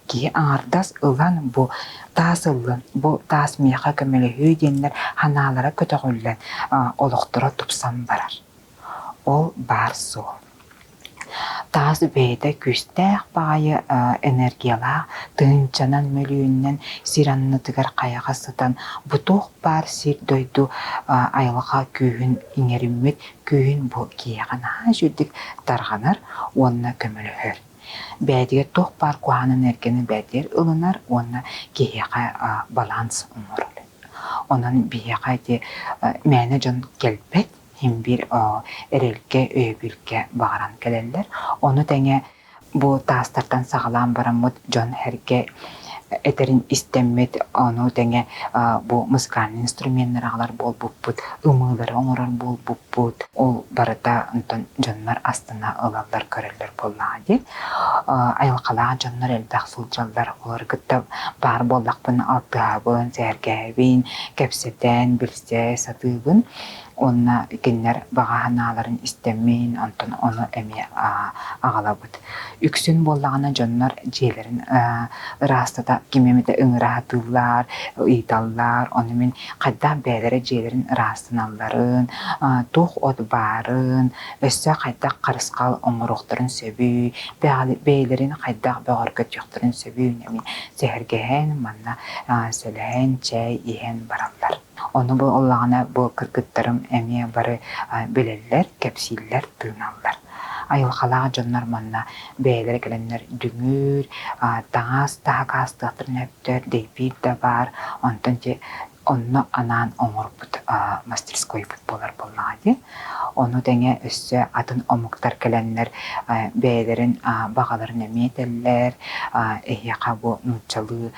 киһи аҥардас ылан бу таас ыллын, бу таас миэхэ көмөлөһүө диэннэр санаалара көтөҕүллэн олохторо тупсан барар. Ол баар суол. Таас бэйэтэ күүстээх баҕайы энергиялаах, тыһыынчанан, мөлүйүөнүнэн сир аннытыгар хайаҕа сытан бу туох баар сир-дойду айылҕа күүһүн иҥэриммит күүһүн бу киһиэхэ наһаа үчүгдүк тарҕанар уонна көмөлөһөр. Бэйэтигэр туох баар куһаҕан энергияны бэйэтигэр ылынар уонна киһиэхэ баланс оҥорор. Онон биһиэхэ ити мээнэ дьон кэлбэт, син биир эрэлгэ, өйөбүлгэ баҕаран кэлэллэр. Ону тэҥэ бу таастартан саҕалаан бараммыт дьон-сэргэ этэрин истэммит, ону тэҥэ бу музыкальнай инструменнары аҕалар буолбуппут, ымыылары оҥорор буолбуппут. Ол барыта онтон дьоннор астына ылаллар, көрөллөр буоллаҕа дии. Айылҕалаах дьоннор элбэх сылдьаллар, олору кытта баар буоллахпына алтыһабын, сэһэргэһэбин, кэпсэтэн, билсэ сатыыбын. Уонна кинилэр баҕа санааларын истэммин, онтон ону эмиэ аҕалабыт. Үксүн буоллаҕына дьоннор дьиэлэрин ыраастата ким эмитэ ыҥыра сатыыллар, ыйыталлар. Ону мин хайдах бэйэлэрэ дьиэлэрин ыраастаналларын, туох от баарын, өссө хайдах харысхал оҥоруохтарын сөбүй, бэйэлэрин хайдах бөҕөргөтүөхтэрин сөбүй мин сэһэргэһэн, манна сэлэһэн, чэй иһэн бараллар. Ону буоллаҕына бу кыргыттарым эмиэ бары билэллэр, кэпсииллэр, тыыналлар. Айылҕалаах дьоннор манна бэйэлэрэ кэлэннэр дүҥүр, таҥас да хакаастыахтарын сөптөөр, дэйбиир да баар. Онтон ити онно анаан оҥорбут мастерскойбут буолар буоллаҕа дии. Ону тэҥэ өссө атын омуктар кэлэннэр бэйэлэрин баҕаларын эмиэ этэллэр, эһиэхэ бу нууччалыы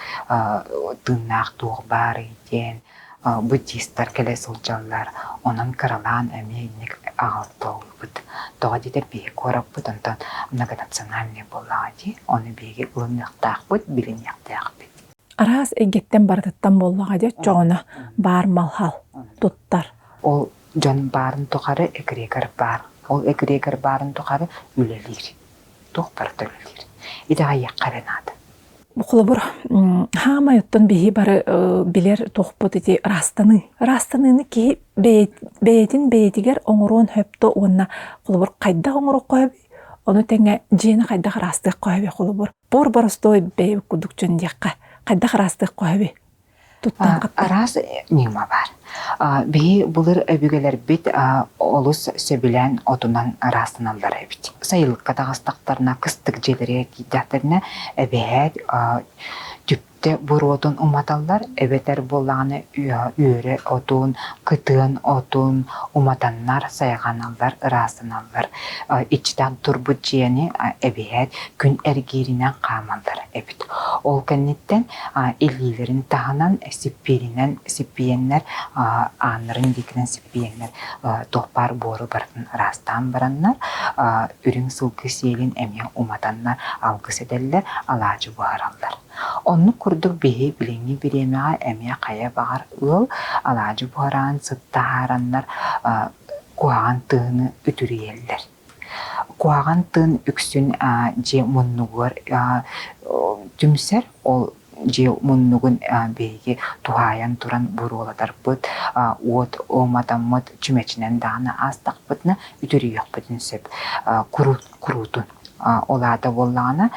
тыыннаах туох баарый диэн буддистар кэлэ сылдьаллар, онон кыралаан эмиэ инник аҕалталыыбыт. Тоҕо диэтэр биһиги куораппыт онтон многонациональный буоллаҕа дии, ону биһиги ылыныахтаахпыт, билиниэхтээхпит. Араас эйгэттэн барытыттан буоллаҕа дии оччоҕуна баар малхал туттар. Ол дьон баарын тухары эгрегор баар. Ол эгрегор баарын тухары үлэлиир. Туох барыта үлэлиир. Итэҕэйиэххэ эрэ наада. Холобур, хаамай оттон биһи бары билэр туохпут ити ыраастаныы. Ыраастаныыны киһи бэйэтин бэйэтигэр оҥоруон сөптө уонна холобур хайдах оҥоруохха сөбүй, ону тэҥэ дьиэни хайдах ыраастыахха сөбүй холобур. Бор боростуой бэйэ курдук дьон диэххэ хайдах ыраастыахха сөбүй? Туттан хаптан. Араас ньыма баар. Биһи былыр өбүгэлэрбит олус сөбүлээн отунан ыраастаналлар эбит. Сайылыкка таҕыстахтарына, кыстык дьиэлэригэр киирдэхтэринэ, эбэһээт түптэ буруотун уматаллар, эбэтэр буоллаҕына үөрэ отун, кытыан отун уматаннар сайҕаналлар, ыраастаналлар. Иччитэх турбут дьиэни эбэһээт күн эргииринэн хаамаллар эбит. Ол кэнниттэн илиилэрин таһынан сиппииринэн сиппийэннэр ааннарын диэкинэн сиппийэннэр туох баар буору барытын ыраастаан бараннар үрүҥ сылгы сиэлин эмиэ уматаннар алгыс этэллэр, алаадьы буһараллар. Оннук курдук биһи билиҥҥи бириэмэҕэ эмиэ хайа баҕар ыал алаадьы буһараан сыт таһаараннар куһаҕан тыыны үтүрүйэллэр. Куһаҕан тыын үксүн дьиэ муннугар түмсэр, ол дьиэ муннугун биһиги туһаайан туран буруолатарбыт, уот уматаммыт чүмэчинэн даҕаны аастахпытына үтүрүйүөхпүтүн сөп куруутун. Ол аата буоллаҕына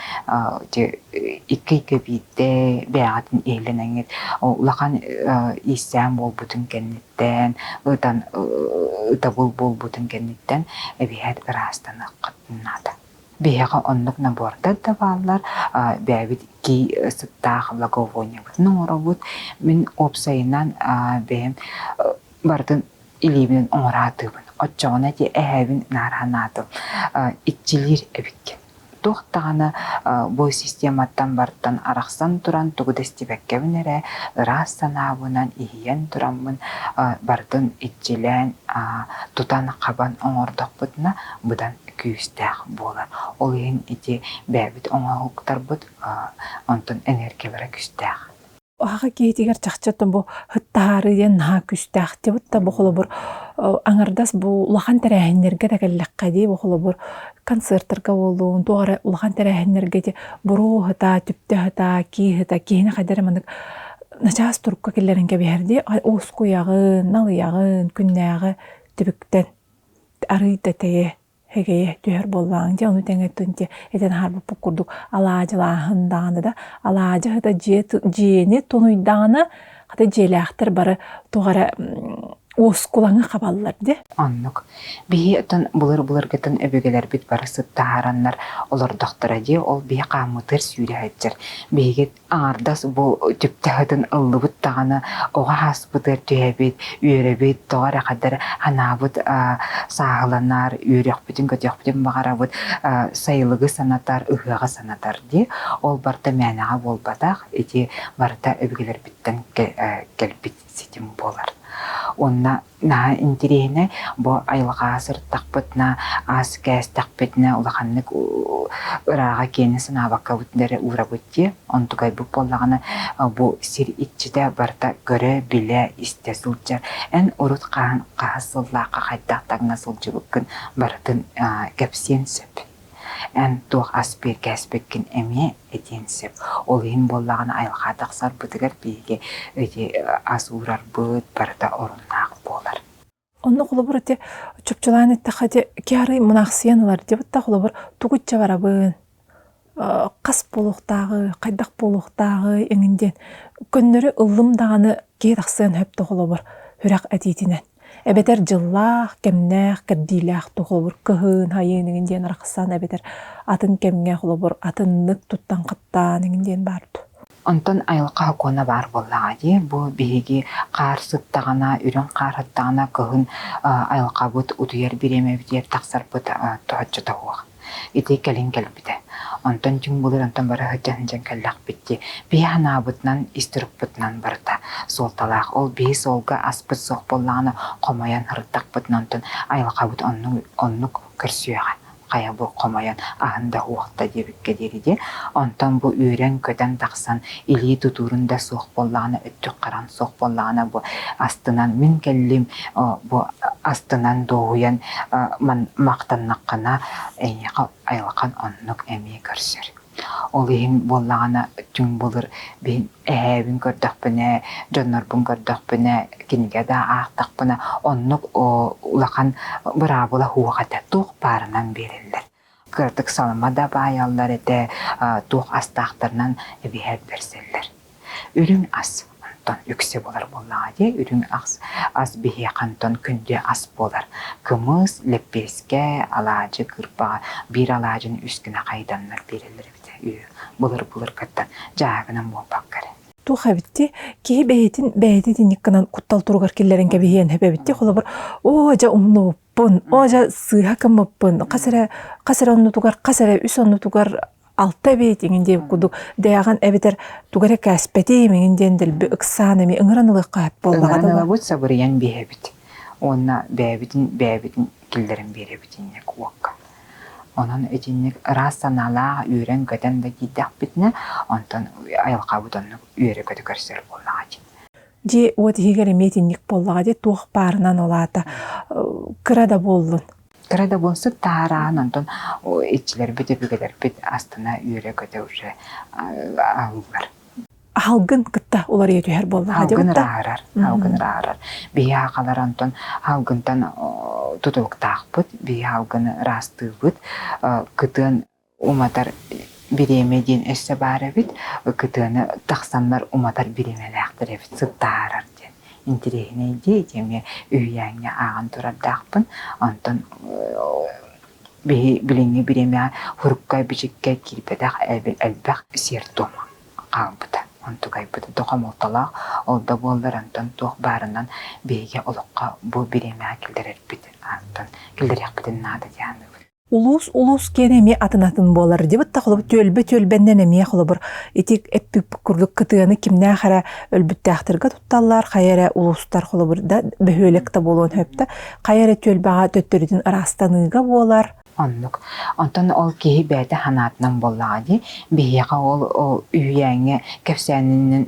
икки ыйга биирдэ бэйэҕитин иһиллэнэҥҥит улахан иирсээн буолбутун кэнниттэн, ытан ытабыл буолбутун кэнниттэн эбиһээт ыраастаныаххыт наада. Биһиэхэ оннук набордар да бааллар, бэйэбит кии сыттаах благовониябытын оҥоробут. Мин уопсайынан бэйэм барытын илиибинэн оҥораатыыбын. Оччоҕуна ити эһээбин наар санаатым, иччилиир эбиккин. Туох даҕаны бу систематтан бартан арахсан туран тугу да истибэккэбин эрэ ыраас санаабынан иһийэн тураммын барытын иччилээн тутан-хабан оҥордохпутуна быдан күүстээх буолар. Ол иһин ити бэйэбит оҥоһуктарбыт онтон энергиялара күүстээх. Аҕа киһитигэр чахчы оттон бу һыттаһаары диэн наһаа күүстээх дии да бу холобур аҥардас бу улахан тэрээһиннэргэ да кэллэххэ дии бу холобур концертарга буоллун туох эрэ улахан тэрээһиннэргэ ити буруо ыһыта, түптэ ыһыта, кии ыһыта киһини хайда эрэ маннык начаас турукка киллэрэн кэбиһэр дии уоскуйаҕын, налыйаҕын күннээҕи түбүктэн арыый да тэйэ Эгэйэ түһэр буоллаҕыҥ дьэ ону тэҥэ дьэ этэн аһарбыппыт курдук алаадьылааһын даҕаны да алаадьы аһыта дьиэ дьиэни тунуйдаҕына хата дьиэлээхтэр бары туох эрэ уоскулаҥы хабаллар дьэ. Оннук. Биһи оттон былыр-былыргытын өбүгэлэрбит бары сыттаһараннар олордохторо дии, ол биһи хааммытыгар сүүрэ сылдьар. Биһиги аҥардас бу түптэһытын ыллыбыт даҕаны оҕо ааспытыгар түһэбит, үөрэбит, тоҕо эрэ хаддар санаабыт сааһыланар, үөрүөхпүтүн-көтүөхпүтүн баҕарабыт, сайылыгы санатар, ыһыаҕы санатар дии. Ол барыта мээнэҕэ буолбатах, ити барыта өбүгэлэрбиттэн кэлбит ситим буолар. Уонна Наһаа интириэһинэй, бу айылҕаҕа сырыттахпытына, аас кээстэхпитинэ улаханнык ырааҕа киэҥи санаабаккабыт эрэ уурабыт дии. Онтукайбыт буоллаҕына бу сир иччитэ барыта көрө, билэ, истэ сылдьар. Эн урут хаһан хаһыс сыллаахха хайдах таҥна сылдьыбыккын барытын кэпсиэн сөп. Эн туох ас биэргээспиккин эмиэ этиэн сөп. Ол иһин буоллаҕына айылҕа тахсарбытыгар биһиги ити ас уурарбыт барыта оруннаах буолар. Онно холобур ити чопчулаан эттэххэ ити киары мунаахсыйан ылар диэбит да холобур тугучча барабын хас буолуохтааҕы, хайдах буолуохтааҕы эҥин диэн көннөрү ыллым даҕаны киһи тахсыан сөп да холобур сүрэх этиитинэн. Эбэтэр дьыллаах, кэмнээх, кэрдиилээх ту холобур кыһын, хайын эҥин диэн арахсан эбэтэр атын кэмҥэ холобур атыннык туттан-хаптаан эҥин диэн баар дуу? Онтон айылҕа сокуона баар буоллаҕа дии. Бу биһиги хаар сыттаҕына, үрүҥ хаар сыттаҕына кыһын айылҕабыт утуйар бириэмэбитигэр тахсарбыт тоһоччута суох. Ити кэлин кэлбитэ. Онтон түҥ былыр онтон бара сылдьан сылдьан кэллэхпит дии. Биһи санаабытынан, ис турукпутунан барыта суолталаах. Ол биһи суолга аспыт суох буоллаҕына, хомойон сырыттахпытына онтон айылҕабыт оннук, оннук көрсүөҕэ. Хайа бу хомойон аһын да уохта диэбиккэ диэри дии. Онтон бу үөрэн-көтөн тахсан илии тутуурун да суох буоллаҕына, өттүк харан суох буоллаҕына бу астынан мин кэллим, бу астынан дуоһуйан махтаннаххына эйиэхэ айылҕан оннук эмиэ көрсөр. Ол иһин буоллаҕына түҥ былыр бин эһээбин көрдөхпүнэ, дьоннорбун көрдөхпүнэ, кинигэ да аахтахпына оннук улахан быраабыла суох этэ. Туох баарынан биэрэллэр. Кыратык салама да баайаллар этэ, туох астаахтарынан эбиһээт бэрсэллэр. Үрүҥ ас. оттон үксэ буолар буоллаҕа дии. Үрүҥ ас, ас биһиэхэ онтон күндү ас буолар. Кымыс, лэппиэскэ, алаадьы, кырпаҕа биир алаадьыны үс гына хайытаннар биэрэллэр эбитэ үһү. Былыр-былыргыттан дьааһыгынан буолбакка эрэ. Туох эбитти киһи бэйэтин бэйэтэ итинник гынан куттал туругар киллэрэн кэбиһиэн сөп эбитти холобур оо дьэ умнубуппун оо дьэ сыыһа гыммыппын хас эрэ хас эрэ оннутугар хас эрэ үс оннутугар алта эбит иҥин диэбит курдук дэйэҕин эбэтэр тугу эрэ кээспэтиим иҥин диэн дэлби ыксаан эми ыҥыран ылыахха сөп буоллаҕа Ыҥыран ылабыт, сабырыйан биэһэбит уонна бэйэбитин бэйэбитин киллэрэн биэрэбит инник уокка. Онон итинник ыраас санаалаах үөрэн-көтөн да киирдэхпитинэ, онтон айылҕабыт оннук үөрэ-көтө көрсөр буоллаҕа дии. Дьиэ уот иһигэр эмиэ итинник буоллаҕа дии, туох баарынан ол аата кыра да буоллун. Кыра да буолсут таараан, онтон иччилэрбит, өбүгэлэрбит астына үөрэ-көтө уже аһыыллар. Аһалгын кытта уларыйа түһэр буоллаҕа Алгын ырааһырар, алгын ырааһырар. Биһи аахалар онтон алгынтан тутулуктаахпыт, биһи алгыны ыраастыыбыт, кытыан уматар бириэмэ диэн өссө баар эбит, кытыаны тахсаннар уматар бириэмэлээхтэр эбит, сыттаарар диэн. Интириэһинэй дии, ити эмиэ үһүйээҥҥэ ааҕан турардаахпын. Онтон биһи билиҥҥи бириэмэҕэ хурукка-бичиккэ киирбэтэх элбэх сиэр-туом хаалбыта. Онтукайбыт да хомолтолоох, ол да буоллар онтон туох баарынан биһиги олоххо бу бириэмэҕэ киллэрэрбит, онтон киллэриэхпитин наада дии саныыбын. Улуус улуус киэнэ эмиэ атын-атын буолар дибит да холобур түөлбэ түөлбэннэн эмиэ холобур ити эппит курдук кытыаны кимнээх эрэ өлбүттээхтэргэ тутталлар хайа эрэ улуустар холобур да бөһүөлэк да буолуон сөп да хайа эрэ түөлбэҕэ төттөрүтүн ыраастаныыга буолар Оннук. Онтон ол киһи бэйэтэ санаатынан буоллаҕа дии. Биһиэхэ ол үһүйээҥҥэ кэпсээнинэн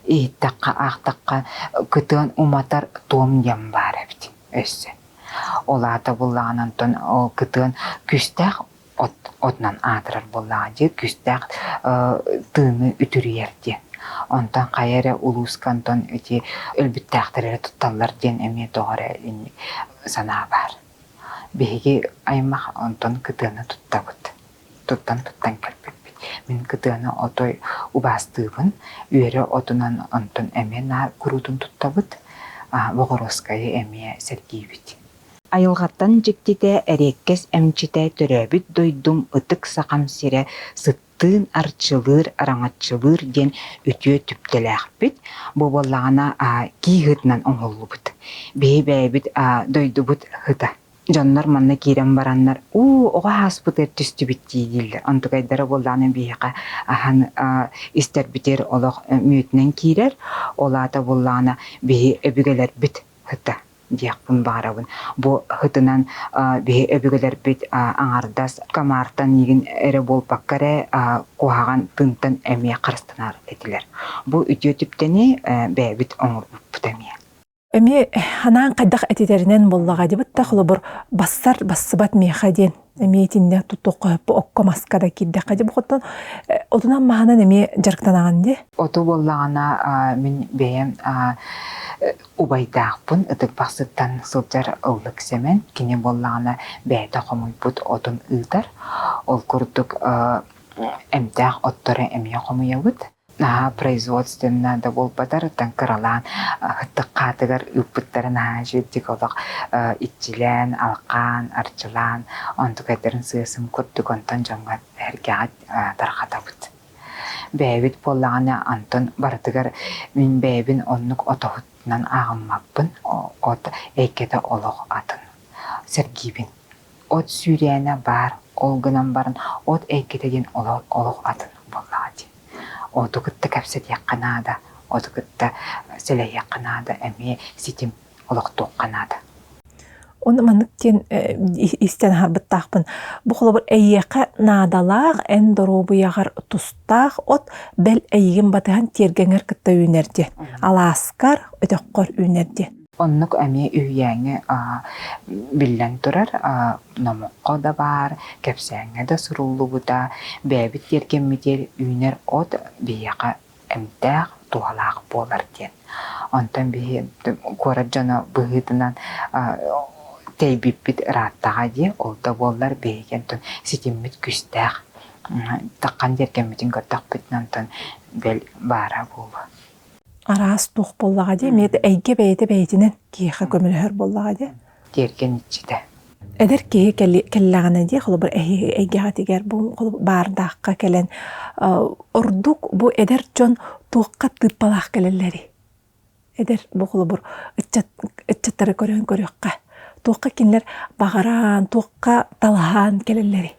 иһиттэххэ, аахтахха кытыан уматар туом диэн баар эбит өссө. Ол аата буоллаҕына онтон ол кытыан күүстээх от отунан аатырар буоллаҕа дии, күүстээх тыыны үтүрүйэр диэн. Онтон хайа эрэ улууска онтон ити өлбүттээхтэр эрэ тутталлар диэн эмиэ тоҕо эрэ инник санаа баар. Биһиги аймах онтон кытыаны туттабыт, туттан-туттан кэлбиппит. Мин кытыаны отой убаастыыбын, үөрэ отунан онтон эмиэ наар куруутун туттабыт, боҕоруоскайы эмиэ сэргиибит. Айылҕаттан дьиктитэ, эриэккэс эмчитэ төрөөбүт дойдум ытык Сахам сирэ сыттыын арчылыыр, араҥаччылыыр диэн үтүө түптэлээхпит. Бу буоллаҕына кии ыһыытынан оҥоһуллубут. Биһи бэйэбит дойдубут ыһыта. Дьоннор манна киирэн бараннар, уу, оҕо ааспытыгар түстүбүт дии дииллэр. Онтукайдара буоллаҕына биһиэхэ аһан истэрбитигэр олох мүөтүнэн киирэр. Ол аата буоллаҕына биһи өбүгэлэрбит ыһыта диэхпин баҕарабын. Бу ыһытынан биһи өбүгэлэрбит аҥардас комартан игин эрэ буолбакка эрэ куһаҕан тыынтан эмиэ харыстанар этилэр. Бу үтүө түптэни бэйэбит оҥорбуппут эмиэ. Эмиэ анаан хайдах этитэринэн буоллаҕа дибит да холобур бассар бассыбат миэхэ диэн эмиэ итиннэ туттуохха окко маска да киирдэххэ дии хотон отунан маһынан эмиэ дьарыктанаҕын дии. Оту буоллаҕына мин бэйэм Убайдаахпын Ытык Бахсыттан сылдьар Ыллык Сэмэн, кини буоллаҕына бэйэтэ хомуйбут отун ыытар. Ол курдук эмтээх оттору эмиэ хомуйабыт. Наһаа производственно да буолбатар, оттон кыралаан ытык хаатыгар ыыппыттара наһаа үчүгэйдик олох иччилээн, алҕаан, арчылаан, онтукайдарын сыа-сым курдук онтон дьоҥҥо эргэҕэ тарҕатабыт. Бэйэбит буоллаҕына онтон барытыгар мин бэйэбин оннук отоһутунан ааҕыммаппын, от эйгэтэ олох атын. Сэргиибин. От сүүрээнэ баар, ол гынан баран от эйгэтэ диэн олох атын буоллаҕа дии. Оту кытта кэпсэтиэххэ наада, оту кытта сэлэһиэххэ наада, эмиэ ситим олохтуохха наада. Оны маннык диэн истэн аһарбыттаахпын. Бу холобур эйиэхэ наадалаах эн доруобуйаҕар тустаах от бэл эйигин батыһан тиэргэҥэр кытта үүнэр диэн. Алааскар, өтөххөр үүнэр диэн. Оннук эмиэ үһүйээҥҥэ биллэн турар, номоххо да баар, кэпсээҥҥэ да суруллубута, бэйэбит тиэргэммитигэр үүнэр от биһиэхэ эмтээх, туһалаах буолар диэн. Онтон биһи куорат дьоно быһыытынан тэйбиппит ырааттаҕа дии, ол да буоллар биһиги онтон ситиммит күүстээх. Таххан тиэргэммитин көрдөхпүтүнэ онтон бэл баара буолуо. Араас туох буоллаҕа дии, эмиэ эйгэ бэйэтэ бэйэтинэн киһиэхэ көмөлөһөр буоллаҕа дии. Тиэргэн иччитэ. Эдэр киһи кэллэҕинэ дии, холобур, эйгэҕитигэр бу баардаахха кэлэн ордук бу эдэр дьон туохха тыыппалаах кэлэллэрий? Эдэр бу холобур ыччаттары көрөн көрүөххэ. Туохха кинилэр баҕараан, туохха талаһаан кэлэллэрий?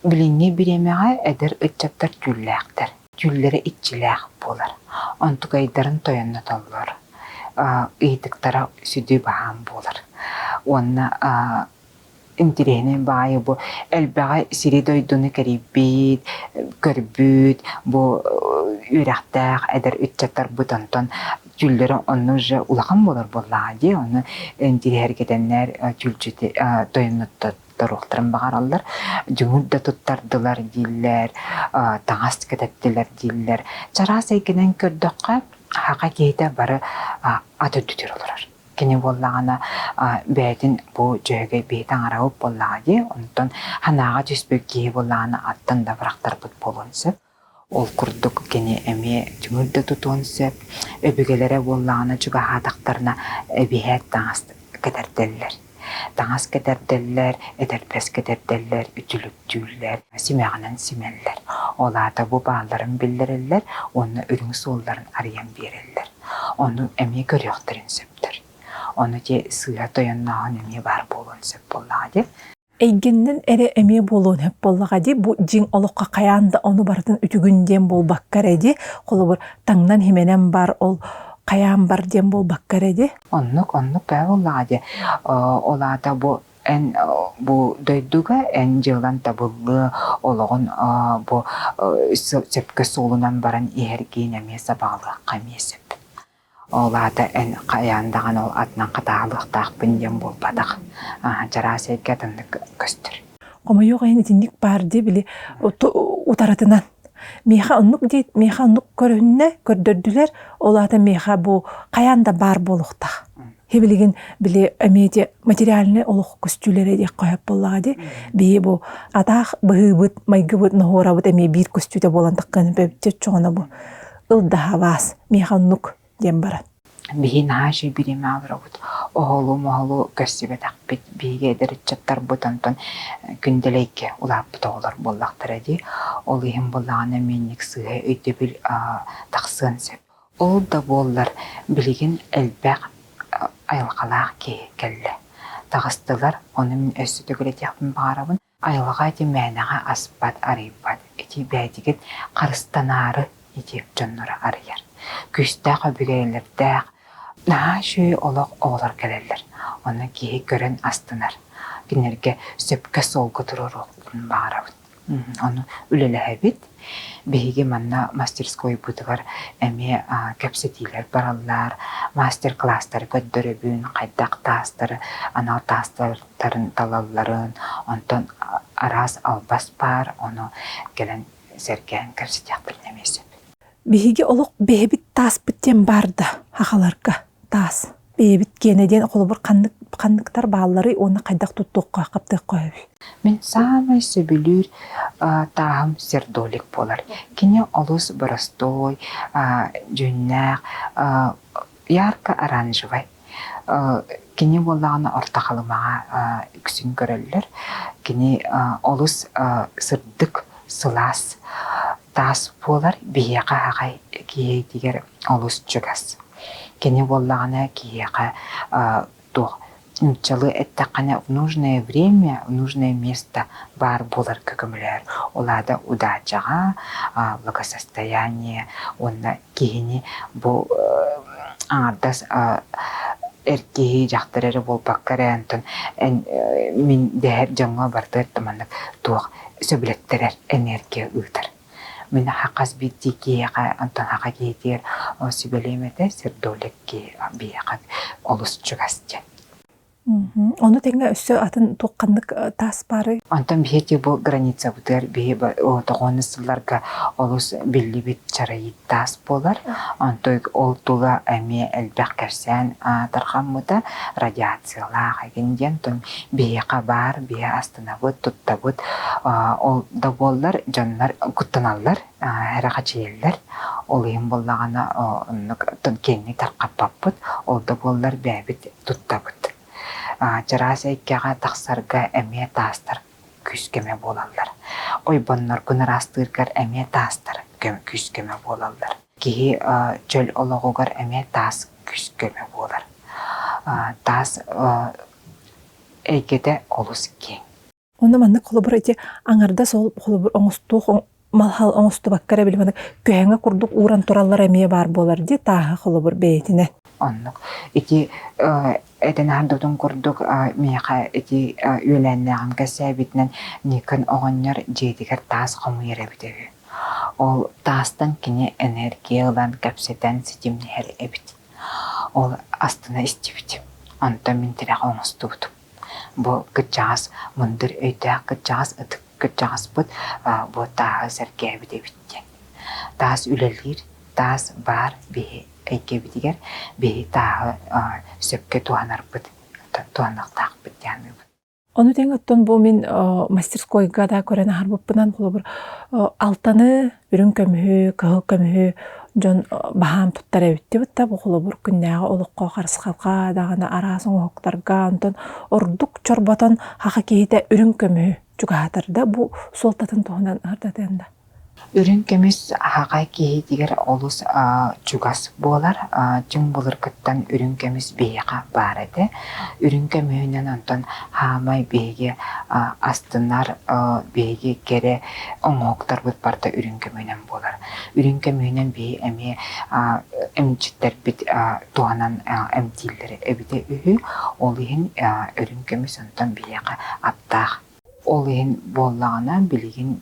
Билиҥҥи бириэмэҕэ эдэр ыччаттар түүллээхтэр. Түүллэрэ иччилээх буолар. Онтукайдарын тойоннотоллор. Ыйытыктара сүдү баһаам буолар. Уонна интириэһинэй баайы бу элбэҕи сири-дойдуну кэрийбит, көрбүт, бу үөрэхтээх эдэр ыччаттарбыт онтон түүллэрэ онно уже улахан буолар буоллаҕа дии, ону интириэһиргэтэннэр түүлдьүти тойонноруохтарын баҕараллар, дьүҥүр да туттардылар дииллэр, таҥас кэтэттилэр дииллэр. Чараас эйгэнэн көрдөххө, саха киһитэ бары ат үрдүгэр олорор. Кини буоллаҕына бэйэтин бу дьөһөгөй биһи таҥарабыт буоллаҕа дии, онтон санааҕа түспүт киһи буоллаҕына аттан да бырахтарбыт буолуон сөп. Ол курдук кини эмиэ түҥүр да тутуон сөп, өбүгэлэрэ буоллаҕына чугаһаатахтарына эбиһээт таҥас кэтэрдэллэр. Таҥас кэтэрдэллэр, этэрбэс кэтэрдэллэр, үтүлүктүүллэр, симэҕинэн симэллэр. Ол аата бу баалларын биллэрэллэр уонна үрүҥ суолларын арыйан биэрэллэр. Ону эмиэ көрүөхтэрин сөптөр. Ону ити сыыһа тойоннооһун эмиэ баар буолуон сөп буоллаҕа дии. Эйгэннэн эрэ эмиэ буолуон сөп буоллаҕа дии. Бу дьиҥ олоххо хайаан да ону барытын үтүгүн диэн буолбакка эрэ дии. Холобур, таҥнан-химэнэн бар, ол хайаан бар диэн буолбакка эрэ дии. Оннук, оннук бээ буоллаҕа дии. Ол аата бу эн бу дойдуга эн дьыалан табыллыа, олоҕун бу сөпкө суолунан баран иһэргин эмиэ сабаҕалыахха эмиэ сөп. Ол аата эн хайаан даҕаны ол атынан хатааһылыахтаахпын диэн буолбатах. Чараас эйгэ атыннык көстөр. Хомойуох иһин итинник баар дии били утарытынан. Миэхэ оннук дии, миэхэ оннук көрүннэ, көрдөрдүлэр. Ол аата миэхэ бу хайаан да баар буолуохтаах. Хибилигин били эмиэ материальный олох көстүүлэрэ диэх хөп буоллаҕа дии. Биһи бу атаах быһыыбыт, майгыбыт, ноһуорабыт эмиэ биир көстүүтэ буолан таххын бэбитчэ чоҕоно бу ылдаһабаас миэхэ оннук диэн баран. Биһи наһаа үчүгэй бириэмэ олоробут. Оһолу-моһолу көрсүбэтэхпит. Биһиги эдэр ыччаттарбыт онтон күндэлэйгэ улааппыт оҕолор буоллахтара дии. Ол иһин буоллаҕына минник сыыһа өйдөбүл тахсыан сөп. Ол да буоллар, билигин элбэх айылҕалаах киһи кэллэ. Таҕыстылар, ону мин өссө төгүл этиэхпин баҕарабын. Айылҕа ити мээнэҕэ аспат, арыйбат. Ити бэйэтигит харыстанаары ити дьоннору арыйар. Күүстээх өбүгэлэрдээх, наһаа үчүгэй олох оҕолор кэлэллэр. Ону киһи көрөн астынар. Кинилэргэ сөпкө суолга туруоруохпун баҕарабын. Ону үлэлэһэбит. Биһиги манна мастерскойбутугар эмиэ кэпсэтиилэр бараллар, мастер-класстары көрдөрөбүн, хайдах таастары, анал таастарын талалларын, онтон араас албас баар, ону кэлэн сэргээн кэпсэтиэхпитин эмиэ сөп. Биһиги олох бэйэбит тааспыт диэн баар да хахаларга таас. Бэйэбит киэнэ диэн холобур ханнык ханныктар баалларый уонна хайдах туттуохха хаптыахха сөбүй? Мин саамай сөбүлүүр тааһым сердолик буолар. Кини олус боростуой, дьүннээх, ярко-оранжевай. Кини буоллаҕына Орто Халымаҕа үксүн көрөллөр. Кини олус сырдык, сылаас таас буолар. Биһиэхэ аҕай киһитигэр олус чугас. Кини буоллаҕына киһиэхэ туох нууччалыы эттэххинэ в нужное время, в нужное место баар буоларга көмөлөһөр. Ол аата удачаҕа, благосостояние уонна киһини бу аҥардас эр киһи, дьахтар эрэ буолбакка эрэ онтон эн мин дэһэр дьоҥҥо барытыгар да маннык туох сөбүлэттэрэр энергия ыытар. Мин хас биирдии киһиэхэ, онтон аҕа киһитигэр сүбэлиэм этэ, сердолик киһи биһиэхэ олус чугас диэн. Ону тэҥэ өссө атын туох ханнык таас баарый? Онтон биһиги бу границабытыгар биһи тоҕуонус сылларга олус биллибит чарайыт таас буолар. Онтон ол тула эмиэ элбэх кэпсээн тарҕаммыта радиациялаах игин диэн тон биһиэхэ баар, биһи астынабыт, туттабыт. Ол да буоллар дьоннор куттаналлар, эрэхэчийэллэр. Ол иһин буоллаҕына оннук киэҥник тарҕаппаппыт. Ол да буоллар бэйэбит туттабыт. Чараас эйгэҕэ тахсарга эмиэ таастар күүс-көмө буолаллар. Ойбонноргун ыраастыыргар эмиэ таастар күүс-көмө буолаллар. Киһи чөл олоҕугар эмиэ таас күүс-көмө буолар. Таас эйгэтэ олус киэҥ. Онно маннык холобур ити аҥардас ол холобур оҥостуох малһал оҥостубакка эрэ били маннык көһөҥө курдук ууран тураллар эмиэ баар буолар дии тааһы холобур бэйэтинэн. Оннук. Ити этэн аһардыбытын курдук миэхэ ити үөлээннээҕим кэпсээбитинэн Никон оҕонньор дьиэтигэр таас хомуйар эбитэ үһү. Ол таастан кини энергия ылан кэпсэтэн ситимниһэр эбит. Ол астына истибитим. Онтон мин тирэх оҥостубутум. Бу кырдьаҕас мындыр өйдөөх кырдьаҕас ытык кырдьаҕаспыт бу тааһы сэргээбит эбит диэн. Таас үлэлиир, таас баар биһи эйгэбитигэр биһи тааһы сөпкө туһанарбыт, туһаныахтаахпыт диэн саныыбын. Ону тэҥэ оттон бу мин мастерскойга да көрөн аһарбыппынан холобур алтаны, үрүҥ көмүһү, кыһыл көмүһү дьон баһаам туттар эбиттибит да бу холобур күннээҕи олоххо харысхалга даҕаны араас оҥоһуктарга онтон ордук чорботон хаха киһитэ үрүҥ көмүһү чугаһатар да бу суолтатын туһунан ырдатыан да. Үрүҥ көмүс аһаҕай киһитигэр олус чугас буолар. Түҥ былыргыттан үрүҥ көмүс биһиэхэ баар этэ. Үрүҥ көмүһүнэн онтон хаамай биһиги астынар, биһиги кэрэ оҥоһуктарбыт барыта үрүҥ көмүһүнэн буолар. Үрүҥ көмүһүнэн биһи эмиэ эмчиттэрбит туһанан эмтииллэр эбитэ үһү. Ол иһин үрүҥ көмүс онтон биһиэхэ аптаах. Ол иһин буоллаҕына, билигин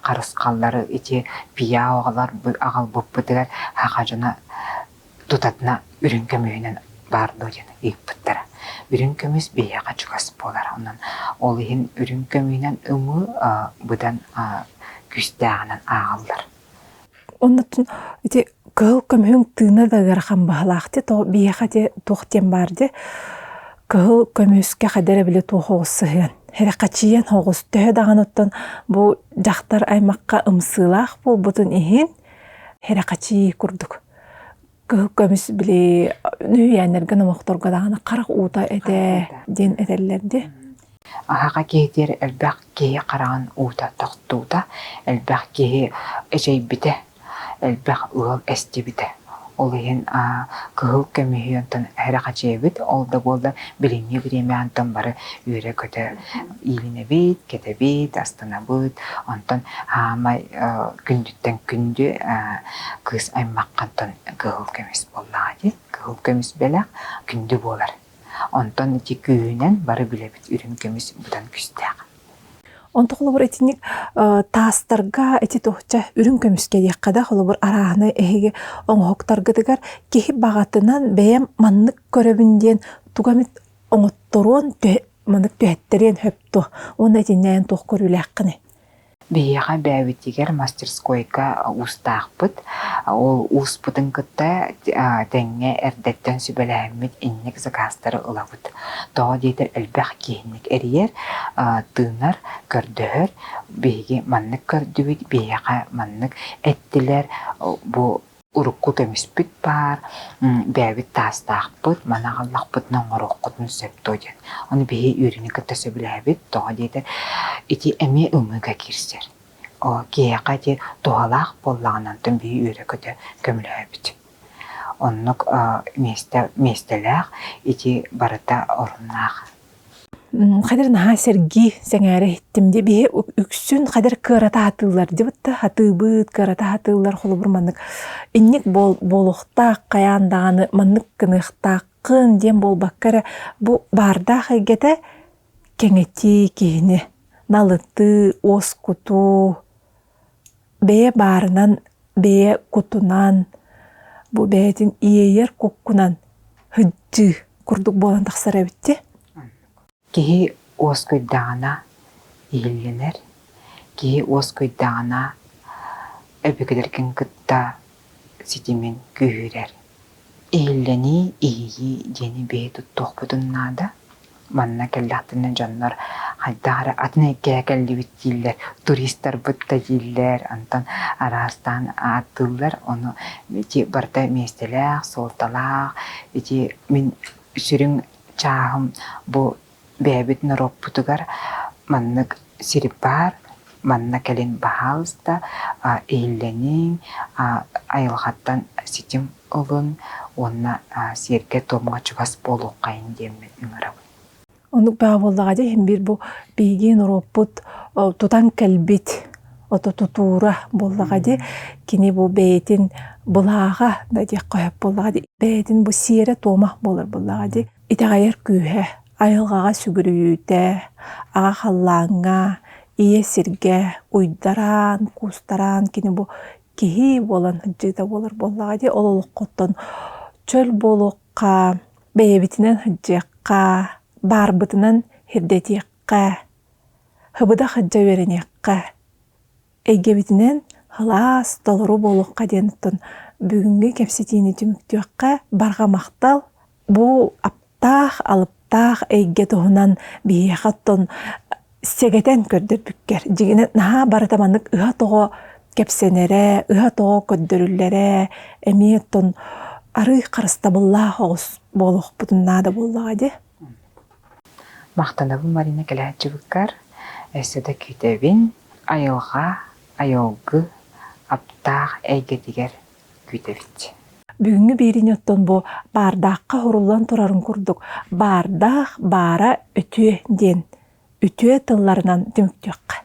харысхаллары ити пиа оҕолор аҕалбыппытыгар саха дьоно тутатына үрүҥ көмүһүнэн баар дуо диэн ыйыппыттара. Үрүҥ көмүс биһиэхэ чугас буолар. Онон ол иһин үрүҥ көмүһүнэн ымыы быдан күүстээҕинэн ааҕыллар. Оннуттан ити кыһыл көмүһүҥ тыына да ыарахан баһылаах дии, то биһиэхэ ити туох диэн баар дии, кыһыл көмүскэ хайда эрэ били туох оҕус сыһыан, эрэххэчийэн оҕус төһө даҕаны оттон бу дьахтар аймахха ымсыылаах буолбутун иһин эрэххэчийии курдук. Кыһыл көмүс били үһүйээннэргэ номохторго даҕаны харах уута этэ диэн этэллэр дии. Аһаҕа киһитигэр элбэх киһи хараҕын уута тохтуута, элбэх киһи эчэйбитэ, элбэх ыал эстибитэ. Ол иһин кыһыл көмүһү онтон эрэхэчийэбит, ол да буоллар билиҥҥи бириэмэ онтон бары үөрэ-көтө иилинэбит, кэтэбит, астынабыт. Онтон хаамай күндүттэн күндү кыыс аймахха онтон кыһыл көмүс буоллаҕа дии. Кыһыл көмүс бэлэх күндү буолар. Онтон ити күүһүнэн бары билэбит үрүҥ көмүс быдан күүстээх. Онто холобур итинник таастарга ити туохча үрүҥ көмүскэ диэххэ да холобур арааһынай эһиги оҥоһуктаргытыгар киһи баҕатынан бэйэм маннык көрөбүн диэн туга эмит оҥотторуон маннык түһэттэриэн сөп дуо уонна итиннээн туох көрүүлээххиний? Биһиэхэ бэйэбитигэр мастерскойга уустаахпыт. Ол ууспутун кытта тэҥҥэ эрдэттэн сүбэлэһэммит инник заказтары ылабыт. Тоҕо диэтэр элбэх киһинник эрийэр, тыынар, көрдөһөр. Биһиги маннык көрдүбүт, биһиэхэ маннык эттилэр, бу Урукку көмүспүт баар, бэйэбит таастаахпыт, маны аҕаллахпытына оҥоруоххутун сөп дуо диэн. Ону биһи үөрүүнү кытта сөбүлээбит, тоҕо диэтэр ити эмиэ ымыыга киирсэр. Киһиэхэ ити туһалаах буоллаҕына, онтон биһи үөрэ-көтө көмөлөһөбүт. Оннук миэстэ миэстэлээх, ити барыта оруннаах. Хадыр наһаа сэргии, сэҥээрэ иһиттим дии. Биһи үксүн хадыр кыарата сатыыллар дибит да, сатыыбыт, кыарата сатыыллар холобур маннык инник буолуохтаах хайаан даҕаны маннык гыныахтааххын диэн буолбакка эрэ бу баардаах эйгэтэ кэҥэтии киһини налытыы, уоскутуу, бэйэ баарынан, бэйэ кутунан, бу бэйэтин иэйэр куккунан сылдьыы курдук буолан тахсар эбит дии. Киһи уоскуйдаҕына иһиллэнэр, киһи уоскуйдаҕына өбүгэлэргин кытта ситимин күүһүрэр. Иһиллэнии, иһийии диэни биһи туттуохпутун наада. Манна кэллэхтэринэ дьоннор хайдах эрэ атын эйгэҕэ кэллибит дииллэр, туристарбыт да дииллэр, онтон араастаан ааттыыллар. Ону ити барыта миэстэлээх, суолталаах. Ити мин сүрүн чааһым бу бэйэбит норуоппутугар маннык сир баар, манна кэлин баһаалыста иһиллэниҥ, айылҕаттан ситим ылын уонна сиэргэ-туомҥа чугас буолуоххайын диэммин ыҥырабын. Оннук баа буоллаҕа дии иһин биир бу биһиги норуоппут тутан кэлбит ото тутуура буоллаҕа дии кини бу бэйэтин былааҕа да диэххэ сөп буоллаҕа дии бэйэтин бу сиэрэ-туома буолар буоллаҕа дии Итэҕэйэр күүһэ, айылҕаҕа сүгүрүйүүтэ, аҕа халлааҥҥа, ийэ сиргэ уйдараан, куустараан кини бу киһи буолан сылдьыыта буолар буоллаҕа дии. Ол олоххоттон чөл буолуохха, бэйэбитинэн сылдьыахха, баарбытынан сирдэтиэххэ, хыбыда сылдьа үөрэниэххэ Эйгэбитинэн сылаас, толору буолуохха диэн оттон бүгүҥҥү кэпсэтиини түмүктүөххэ барҕа махтал. Бу аптаах, алыптаах эйгэ туһунан биһиэхэ оттон сэгэтэн көрдөрбүккэр. Дьиҥинэн наһаа барыта маннык ыһа-тоҕо кэпсэнэрэ, ыһа-тоҕо көрдөрүллэрэ эмиэ оттон арыый харыстабыллаах оҕус буолуохпутун наада буоллаҕа дии. Махтанабын Марина кэлээччибиккэр, өссө да күүтэбин. Айылҕа, айылгы аптаах эйгэтигэр күүтэбит. Бүгүҥҥү биэриини оттон бу баардаахха уһуруллан турарын курдук баардаах баара үтүө диэн үтүө тылларынан түмүктүөххэ.